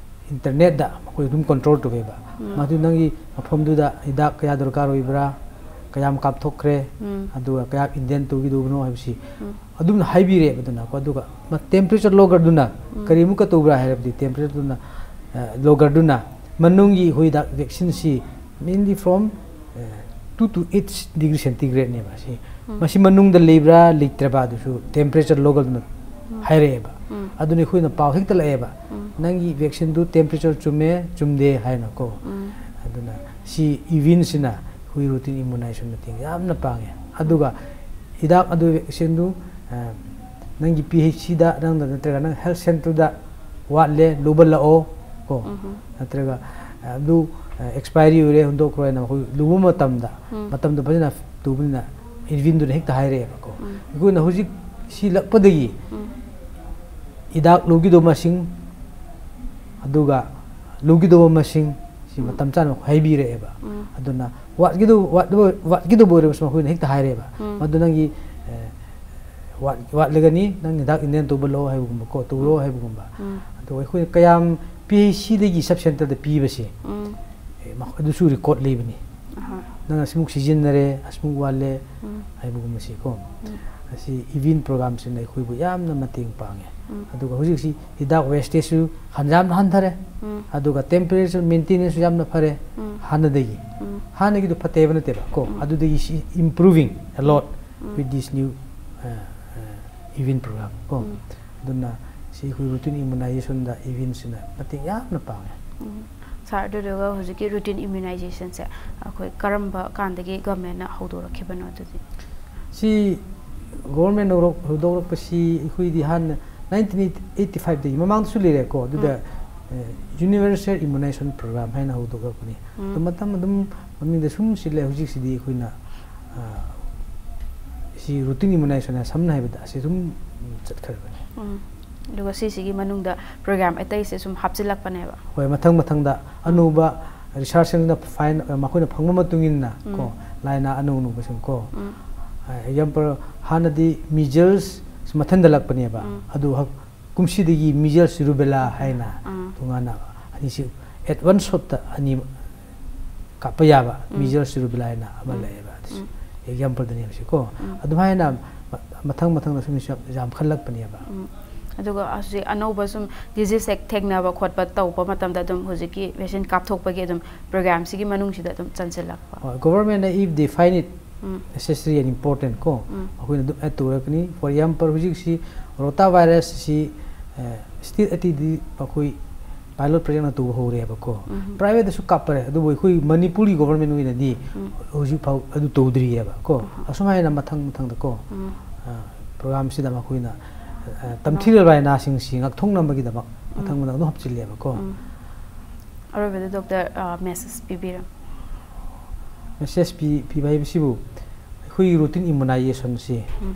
internet ꯇ ꯃꯈꯣꯏ ꯑꯗꯨꯝ control ꯇꯧꯋꯦꯕ꯫ ꯃꯗꯨ ꯅꯪꯒꯤ ꯃꯐꯝꯗꯨꯗ ꯍꯤꯗꯥꯛ ꯀꯌꯥ ꯗꯔꯀꯥꯔ ꯑꯣꯏꯕ꯭ꯔꯥ, ꯀꯌꯥꯝ ꯀꯥꯞꯊꯣꯛꯈ꯭ꯔꯦ, ꯑꯗꯨꯒ ꯀꯌꯥꯝ intent ꯇꯧꯒꯗꯧꯕꯅꯣ ꯍꯥꯏꯕꯁꯤ ꯑꯗꯨꯝ ꯍꯥꯏꯕꯤꯔꯦꯕ꯫ ꯑꯗꯨꯅꯀꯣ, ꯑꯗꯨꯒ temperature logger ꯗꯨꯅ ꯀꯔꯤꯃꯨꯛꯀ ꯇꯧꯕ꯭ꯔꯥ ꯍꯥꯏꯔꯕꯗꯤ, temperature ꯗꯨꯅ, ꯑ, logger ꯗꯨꯅ ꯃꯅꯨꯡꯒꯤ ꯑꯩꯈꯣꯏ ꯍꯤꯗꯥꯛ vaccine ꯁꯤ mainly from two to eight degree centigrade ꯅꯦꯕ ꯁꯤ꯫ ꯃꯁꯤ ꯃꯅꯨꯡꯗ ꯂꯩꯕ꯭ꯔꯥ ꯂꯩꯇ꯭ꯔꯕ ꯑꯗꯨꯁꯨ temperature logger ꯗꯨꯅ ꯍꯥꯏꯔꯛꯑꯦꯕ꯫ ꯑꯗꯨꯅ ꯑꯩꯈꯣꯏꯅ ꯄꯥꯎ ꯍꯦꯛꯇ ꯂꯥꯛꯑꯦꯕ, "ꯅꯪꯒꯤ vaccine ꯗꯨ temperature ꯆꯨꯝꯃꯦ, ꯆꯨꯝꯗꯦ" ꯍꯥꯏꯅꯀꯣ꯫ ꯑꯗꯨꯅ ꯁꯤ ꯏꯚꯤꯟꯁꯤꯅ ꯑꯩꯈꯣꯏ routine immunization ꯃꯇꯦꯡ ꯌꯥꯝꯅ ꯄꯥꯡꯉꯦ꯫ ꯑꯗꯨꯒ ꯍꯤꯗꯥꯛ ꯑꯗꯨ, vaccine ꯗꯨ, ꯑ, ꯅꯪꯒꯤ PHC ꯗ ꯅꯪꯅ, ꯅꯠꯇ꯭ꯔꯒ ꯅꯪ health centre ꯗ ꯋꯥꯠꯂꯦ, ꯂꯧꯕ ꯂꯥꯛꯑꯣ ꯀꯣ꯫ ꯅꯠꯇ꯭ꯔꯒ, ꯑ, ꯑꯗꯨ, ꯑ, expiry ꯑꯣꯏꯔꯦ, ꯍꯨꯟꯗꯣꯛꯈ꯭ꯔꯣ ꯍꯥꯏꯅ ꯃꯈꯣꯏ ꯂꯧꯕ ꯃꯇꯝꯗ, ꯃꯇꯝꯗꯣ ꯐꯖꯅ ꯇꯧꯕꯅꯤꯅ ꯏꯚꯤꯟꯗꯨꯅ ꯍꯦꯛꯇ ꯍꯥꯏꯔꯛꯑꯦꯕꯀꯣ꯫ ꯑꯩꯈꯣꯏꯅ ꯍꯧꯖꯤꯛ ꯁꯤ ꯂꯥꯛꯄꯗꯒꯤ ꯍꯤꯗꯥꯛ ꯂꯧꯒꯗꯧꯕ ꯃꯁꯤꯡ, ꯑꯗꯨꯒ ꯂꯧꯒꯗꯧꯕ ꯃꯁꯤꯡ ꯁꯤ ꯃꯇꯝ ꯆꯥꯅ ꯍꯥꯏꯕꯤꯔꯛꯑꯦꯕ꯫ ꯑꯗꯨꯅ ꯋꯥꯠꯀꯗꯧꯕ, ꯋꯥꯠꯀꯗꯧꯕ, ꯋꯥꯠꯀꯗꯧꯕ ꯑꯣꯏꯔꯕꯁꯨ ꯃꯈꯣꯏꯅ ꯍꯦꯛꯇ ꯍꯥꯏꯔꯛꯑꯦꯕ꯫ ꯃꯗꯨ ꯅꯪꯒꯤ, ꯑ, ꯋꯥꯠ-, ꯋꯥꯠꯂꯒꯅꯤ, ꯅꯪ ꯍꯤꯗꯥꯛ intake ꯇꯧꯕ ꯂꯥꯛꯑꯣ ꯍꯥꯏꯕꯒꯨꯝꯕ ꯀꯣ, ꯇꯧꯔꯣ ꯍꯥꯏꯕꯒꯨꯝꯕ꯫ ꯑꯗꯨꯒ ꯑꯩꯈꯣꯏꯅ ꯀꯌꯥꯝ PHC ꯗꯒꯤ sub centre ꯗ ꯄꯤꯕꯁꯦ, ꯑꯦ, ꯃꯈꯣꯏ ꯑꯗꯨꯁꯨ record ꯂꯩꯕꯅꯤ꯫ ꯅꯪ ꯑꯁꯤꯃꯨꯛ ꯁꯤꯖꯤꯟꯅꯔꯦ, ꯑꯁꯤꯃꯨꯛ ꯋꯥꯠꯂꯦ ꯍꯥꯏꯕꯒꯨꯝꯕꯁꯤ ꯀꯣ꯫ ꯑꯁꯤ ꯏꯚꯤꯟ ꯄ꯭ꯔꯣꯒ꯭ꯔꯥꯝꯁꯤꯅ ꯑꯩꯈꯣꯏꯕꯨ ꯌꯥꯝꯅ ꯃꯇꯦꯡ ꯄꯥꯡꯉꯦ꯫ ꯑꯗꯨꯒ ꯍꯧꯖꯤꯛꯁꯤ ꯍꯤꯗꯥꯛ wastageꯁꯨ ꯍꯟ-, ꯌꯥꯝꯅ ꯍꯟꯊꯔꯦ꯫ ꯑꯗꯨꯒ temperature maintenanceꯁꯨ ꯌꯥꯝꯅ ꯐꯔꯦ ꯍꯥꯟꯅꯗꯒꯤ꯫ ꯍꯥꯟꯅꯒꯤꯗꯣ ꯐꯠꯇꯦ ꯍꯥꯏꯕ ꯅꯠꯇꯦꯕ ꯀꯣ, ꯑꯗꯨꯗꯒꯤ ꯁꯤ improving a lot with this new, uh, uh, even programme ꯀꯣ꯫ ꯑꯗꯨꯅ ꯁꯤ ꯑꯩꯈꯣꯏ routine immunizationꯗ ꯏꯚꯤꯟꯁꯤꯅ ꯃꯇꯦꯡ ꯌꯥꯝꯅ ꯄꯥꯡꯉꯦ꯫ ꯁꯥꯔ, ꯑꯗꯨꯗꯨꯒ ꯍꯧꯖꯤꯛꯀꯤ routine immunizationꯁꯦ ꯑꯩꯈꯣꯏ ꯀꯔꯝꯕ ꯀꯥꯟꯗꯒꯤ governmentꯅ ꯍꯧꯗꯣꯔꯛꯈꯤꯕꯅꯣ ꯑꯗꯨꯗꯤ? ꯁꯤ government ꯍꯧꯔꯛ-, ꯍꯧꯗꯣꯔꯛꯄꯁꯤ ꯑꯩꯈꯣꯏꯗꯤ ꯍꯥꯟꯅ nineteen eighty fiveꯇꯒꯤ, ꯃꯃꯥꯡꯗꯁꯨ ꯂꯩꯔꯦꯀꯣ꯫ ꯑꯗꯨꯗ Universal Immunization Program ꯍꯥꯏꯅ ꯍꯧꯗꯣꯛꯂꯛꯄꯅꯤ꯫ ꯑꯗꯨ ꯃꯇꯝ ꯑꯗꯨꯝ ꯃꯃꯤꯡꯗ ꯁꯨꯝ ꯁꯤꯜꯂꯦ꯫ ꯍꯧꯖꯤꯛꯁꯤꯗꯤ ꯑꯩꯈꯣꯏꯅ, ꯑ, ꯁꯤ routine immunization ꯍꯥꯏ, ꯁꯝꯅ ꯍꯥꯏꯕꯗ ꯑꯁꯤ ꯑꯗꯨꯝ ꯆꯠꯈ꯭ꯔꯕꯅꯤ꯫ ꯎꯝ꯫ ꯑꯗꯨꯒ ꯁꯤꯁꯤꯒꯤ ꯃꯅꯨꯡꯗ program ꯑꯇꯩꯁꯦ ꯁꯨꯝ ꯍꯥꯞꯆꯤꯜꯂꯛꯄꯅꯦꯕ꯫ ꯍꯣꯏ, ꯃꯊꯪ ꯃꯊꯪꯗ ꯑꯅꯧꯕ researchꯁꯤꯡꯅ find, ꯃꯈꯣꯏꯅ ꯐꯪꯕ ꯃꯇꯨꯡ ꯏꯟꯅ ꯀꯣ, ꯂꯥꯏꯅꯥ ꯑꯅꯧ ꯑꯅꯧꯕꯁꯤꯡ ꯀꯣ, example, ꯍꯥꯟꯅꯗꯤ measles ꯃꯊꯟꯗ ꯂꯥꯛꯄꯅꯦꯕ꯫ ꯑꯗꯨ ꯍꯛ-, ꯀꯨꯝꯁꯤꯗꯒꯤ measles rubella ꯍꯥꯏꯅ ꯇꯣꯉꯥꯟꯅ ꯑꯅꯤꯁꯤ advance shotꯇ ꯑꯅꯤ ꯀꯥꯞꯄ ꯌꯥꯕ measles rubella ꯍꯥꯏꯅ ꯑꯃ ꯂꯩꯌꯦꯕ꯫ ꯑꯗꯨꯁꯨ exampleꯗꯅꯦꯕ ꯁꯤꯀꯣ꯫ ꯑꯗꯨꯃꯥꯏꯅ ꯃ-, ꯃꯊꯪ ꯃꯊꯪꯗ ꯁꯨꯝ ꯌꯥꯝ-, ꯌꯥꯝꯈꯠꯂꯛꯄꯅꯦꯕ꯫ ꯎꯝ꯫ ꯑꯗꯨꯒ ꯍꯧꯖꯤꯛ ꯑꯅꯧꯕ ꯁꯨꯝ disease ꯍꯦꯛ ꯊꯦꯡꯅꯕ ꯈꯣꯠꯄ ꯇꯧꯕ ꯃꯇꯝꯗ ꯑꯗꯨꯝ ꯍꯧꯖꯤꯛꯀꯤ vaccine ꯀꯥꯞꯊꯣꯛꯄꯒꯤ ꯑꯗꯨꯝ programꯁꯤꯒꯤ ꯃꯅꯨꯡꯁꯤꯗ ꯑꯗꯨꯝ ꯆꯟꯁꯤꯜꯂꯛꯄ꯫ ꯍꯣꯏ, governmentꯅ if they find it um. necessary and important ꯀꯣ, ꯎꯝ꯫ ꯃꯈꯣꯏꯅ ꯑꯗꯨꯝ add ꯇꯧꯔꯛꯀꯅꯤ꯫ For example, ꯍꯧꯖꯤꯛꯁꯤ rotavirus ꯁꯤ, ꯑ, state ꯑꯇꯩꯗꯤ ꯃꯈꯣꯏ pilot projectꯅ ꯇꯧꯕ ꯍꯧꯔꯦꯕꯀꯣ꯫ ꯎꯝ꯫ Privateꯇꯁꯨ ꯀꯥꯞꯄꯔꯦ, ꯑꯗꯨꯕꯨ ꯑꯩꯈꯣꯏ ꯃꯅꯤꯄꯨꯔꯒꯤ government ꯑꯣꯏꯅꯗꯤ ꯎꯝ꯫ ꯍꯧꯖꯤꯛ ꯐꯥꯎ ꯑꯗꯨ ꯇꯧꯗ꯭ꯔꯤꯑꯕ ꯀꯣ꯫ ꯑꯍ꯫ ꯑꯁꯨꯃꯥꯏꯅ ꯃꯊꯪ ꯃꯊꯪꯗ ꯀꯣ, ꯎꯝ꯫ ꯑ, programꯁꯤꯗ ꯃꯈꯣꯏꯅ, ꯑ, ꯇꯝꯊꯤꯔꯕ ꯂꯥꯏꯅꯥꯁꯤꯡꯁꯤ ꯉꯥꯛꯊꯣꯛꯅꯕꯒꯤꯗꯃꯛ ꯃꯊꯪ ꯃꯊꯪ ꯑꯗꯨꯝ ꯍꯥꯞꯆꯤꯜꯂꯦꯕꯀꯣ꯫ ꯎꯝ꯫ ꯑꯔꯣꯏꯕꯗ doctor, ꯑ, message ꯄꯤꯕꯤꯔꯣ꯫ Message ꯄꯤ-, ꯄꯤꯕ ꯍꯥꯏꯕꯁꯤꯕꯨ ꯑꯩꯈꯣꯏꯒꯤ routine immunizationꯁꯤ um.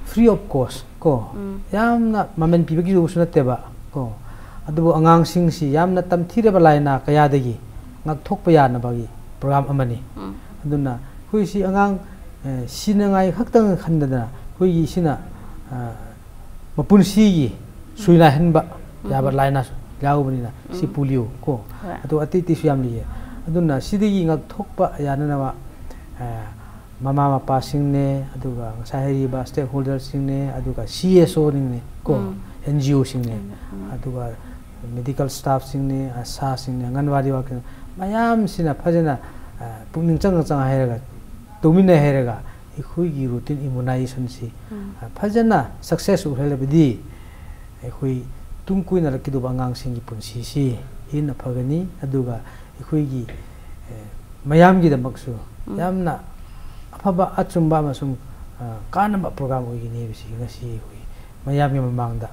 free of cost ꯀꯣ, ꯎꯝ꯫ ꯌꯥꯝꯅ ꯃꯃꯜ ꯄꯤꯕꯒꯤ ꯇꯧꯕꯁꯨ ꯅꯠꯇꯦꯕ ꯀꯣ, ꯑꯗꯨꯕꯨ ꯑꯉꯥꯡꯁꯤꯡꯁꯤ ꯌꯥꯝꯅ ꯇꯝꯊꯤꯔꯕ ꯂꯥꯏꯅꯥ ꯀꯌꯥꯗꯒꯤ ꯉꯥꯛꯊꯣꯛꯄ ꯌꯥꯅꯕꯒꯤ program ꯑꯃꯅꯤ꯫ ꯎꯝ꯫ ꯑꯗꯨꯅ ꯑꯩꯈꯣꯏꯁꯤ ꯑꯉꯥꯡ, ꯑ, ꯁꯤꯅꯉꯥꯏ ꯈꯛꯇꯪ ꯈꯟꯗꯅ ꯑꯩꯈꯣꯏꯒꯤ ꯁꯤꯅ, ꯑ, ꯃꯄꯨꯟꯁꯤꯒꯤ ꯁꯣꯏꯅꯥꯏꯍꯟꯕ ꯌꯥꯕ ꯎꯝ꯫ ꯂꯥꯏꯅꯥꯁꯨ ꯌꯥꯎꯕꯅꯤꯅ ꯁꯤ ꯎꯝ꯫ polio ꯀꯣ, ꯍꯣꯏ꯫ ꯑꯗꯨꯒ ꯑꯇꯩ ꯑꯇꯩꯁꯨ ꯌꯥꯝ ꯂꯩꯌꯦ꯫ ꯑꯗꯨꯅ ꯁꯤꯗꯒꯤ ꯉꯥꯛꯊꯣꯛꯄ ꯌꯥꯅꯅꯕ, ꯑ, ꯃꯃꯥ ꯃꯄꯥꯁꯤꯡꯅꯦ, ꯑꯗꯨꯒ ꯉꯁꯥꯏ ꯍꯥꯏꯔꯤꯕ stakeholderꯁꯤꯡꯅꯦ, ꯑꯗꯨꯒ CSOꯁꯤꯡꯅꯦ ꯀꯣ, ꯎꯝ꯫ NGOꯁꯤꯡꯅꯦ, ꯎꯝ, ꯎꯝ꯫ ꯑꯗꯨꯒ medical staffꯁꯤꯡꯅꯦ, ASHAꯁꯤꯡꯅꯦ, ꯑꯪꯒꯟꯋꯥꯗꯤ workerꯅꯦ, ꯃꯌꯥꯝꯁꯤꯅ ꯐꯖꯅ, ꯑ, ꯄꯨꯛꯅꯤꯡ ꯆꯪꯅ ꯆꯪꯅ ꯍꯥꯏꯔꯒ, ꯇꯧꯃꯤꯟꯅꯩ ꯍꯥꯏꯔꯒ, ꯑꯩꯈꯣꯏꯒꯤ routine immunizationꯁꯤ, ꯎꯝ꯫ ꯑ, ꯐꯖꯅ success ꯑꯣꯏꯍꯜꯂꯕꯗꯤ ꯑꯩꯈꯣꯏ ꯇꯨꯡ ꯀꯣꯏꯅꯔꯛꯀꯗꯧꯕ ꯑꯉꯥꯡꯁꯤꯡꯒꯤ ꯄꯨꯟꯁꯤꯁꯤ ꯍꯦꯟꯅ ꯐꯒꯅꯤ꯫ ꯑꯗꯨꯒ ꯑꯩꯈꯣꯏꯒꯤ, ꯑ, ꯃꯌꯥꯝꯒꯤꯗꯃꯛꯁꯨ ꯎꯝ꯫ ꯌꯥꯝꯅ ꯑꯐꯕ, ꯑꯆꯨꯝꯕ ꯑꯃꯁꯨꯡ, ꯑ, ꯀꯥꯟꯅꯕ program ꯑꯣꯏꯒꯅꯤ ꯍꯥꯏꯕꯁꯤ ꯉꯁꯤ ꯑꯩꯈꯣꯏ ꯃꯌꯥꯝꯒꯤ ꯃꯃꯥꯡꯗ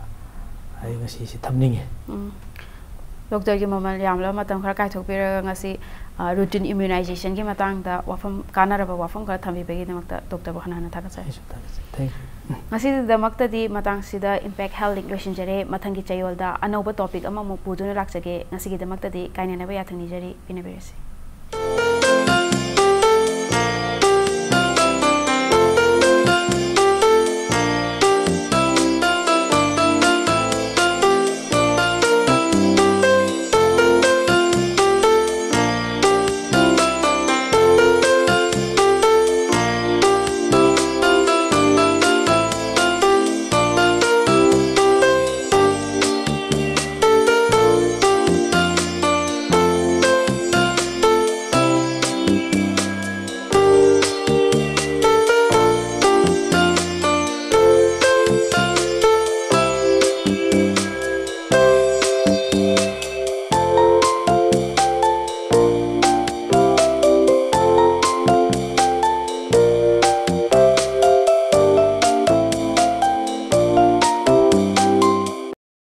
ꯑꯩ ꯉꯁꯤꯁꯤ ꯊꯝꯅꯤꯡꯉꯤ꯫ ꯎꯝ꯫ ꯗꯣꯛꯇꯔꯒꯤ ꯃꯃꯜ ꯌꯥꯝꯂꯕ ꯃꯇꯝ ꯈꯔ ꯀꯥꯏꯊꯣꯛꯄꯤꯔꯒ ꯉꯁꯤ ꯔꯨꯇꯤꯟ ꯏꯝꯃ꯭ꯌꯨꯅꯥꯏꯖꯦꯁꯟꯒꯤ ꯃꯇꯥꯡꯗ ꯋꯥꯐꯝ, ꯀꯥꯟꯅꯔꯕ ꯋꯥꯐꯝ ꯈꯔ ꯊꯝꯕꯤꯕꯒꯤꯗꯃꯛꯇ ꯗꯣꯛꯇꯔꯕꯨ ꯍꯟꯅ ꯍꯟꯅ ꯊꯥꯒꯠꯆꯔꯤ꯫ ꯑꯩꯁꯨ ꯊꯥꯒꯠꯆꯩ꯫ Thank you. ꯉꯁꯤꯗꯃꯛꯇꯗꯤ ꯃꯇꯥꯡꯁꯤꯗ Impact Health Link ꯂꯣꯏꯁꯤꯟꯖꯔꯦ꯫ ꯃꯊꯪꯒꯤ ꯆꯌꯣꯜꯗ ꯑꯅꯧꯕ ꯇꯣꯄꯤꯛ ꯑꯃꯃꯨꯛ ꯄꯨꯗꯨꯅ ꯂꯥꯛꯆꯒꯦ꯫ ꯉꯁꯤꯒꯤꯗꯃꯛꯇꯗꯤ ꯀꯥꯏꯅꯅꯕ ꯌꯥꯊꯪ ꯅꯤꯖꯔꯤ꯫ ꯄꯤꯅꯕꯤꯔꯁꯤ꯫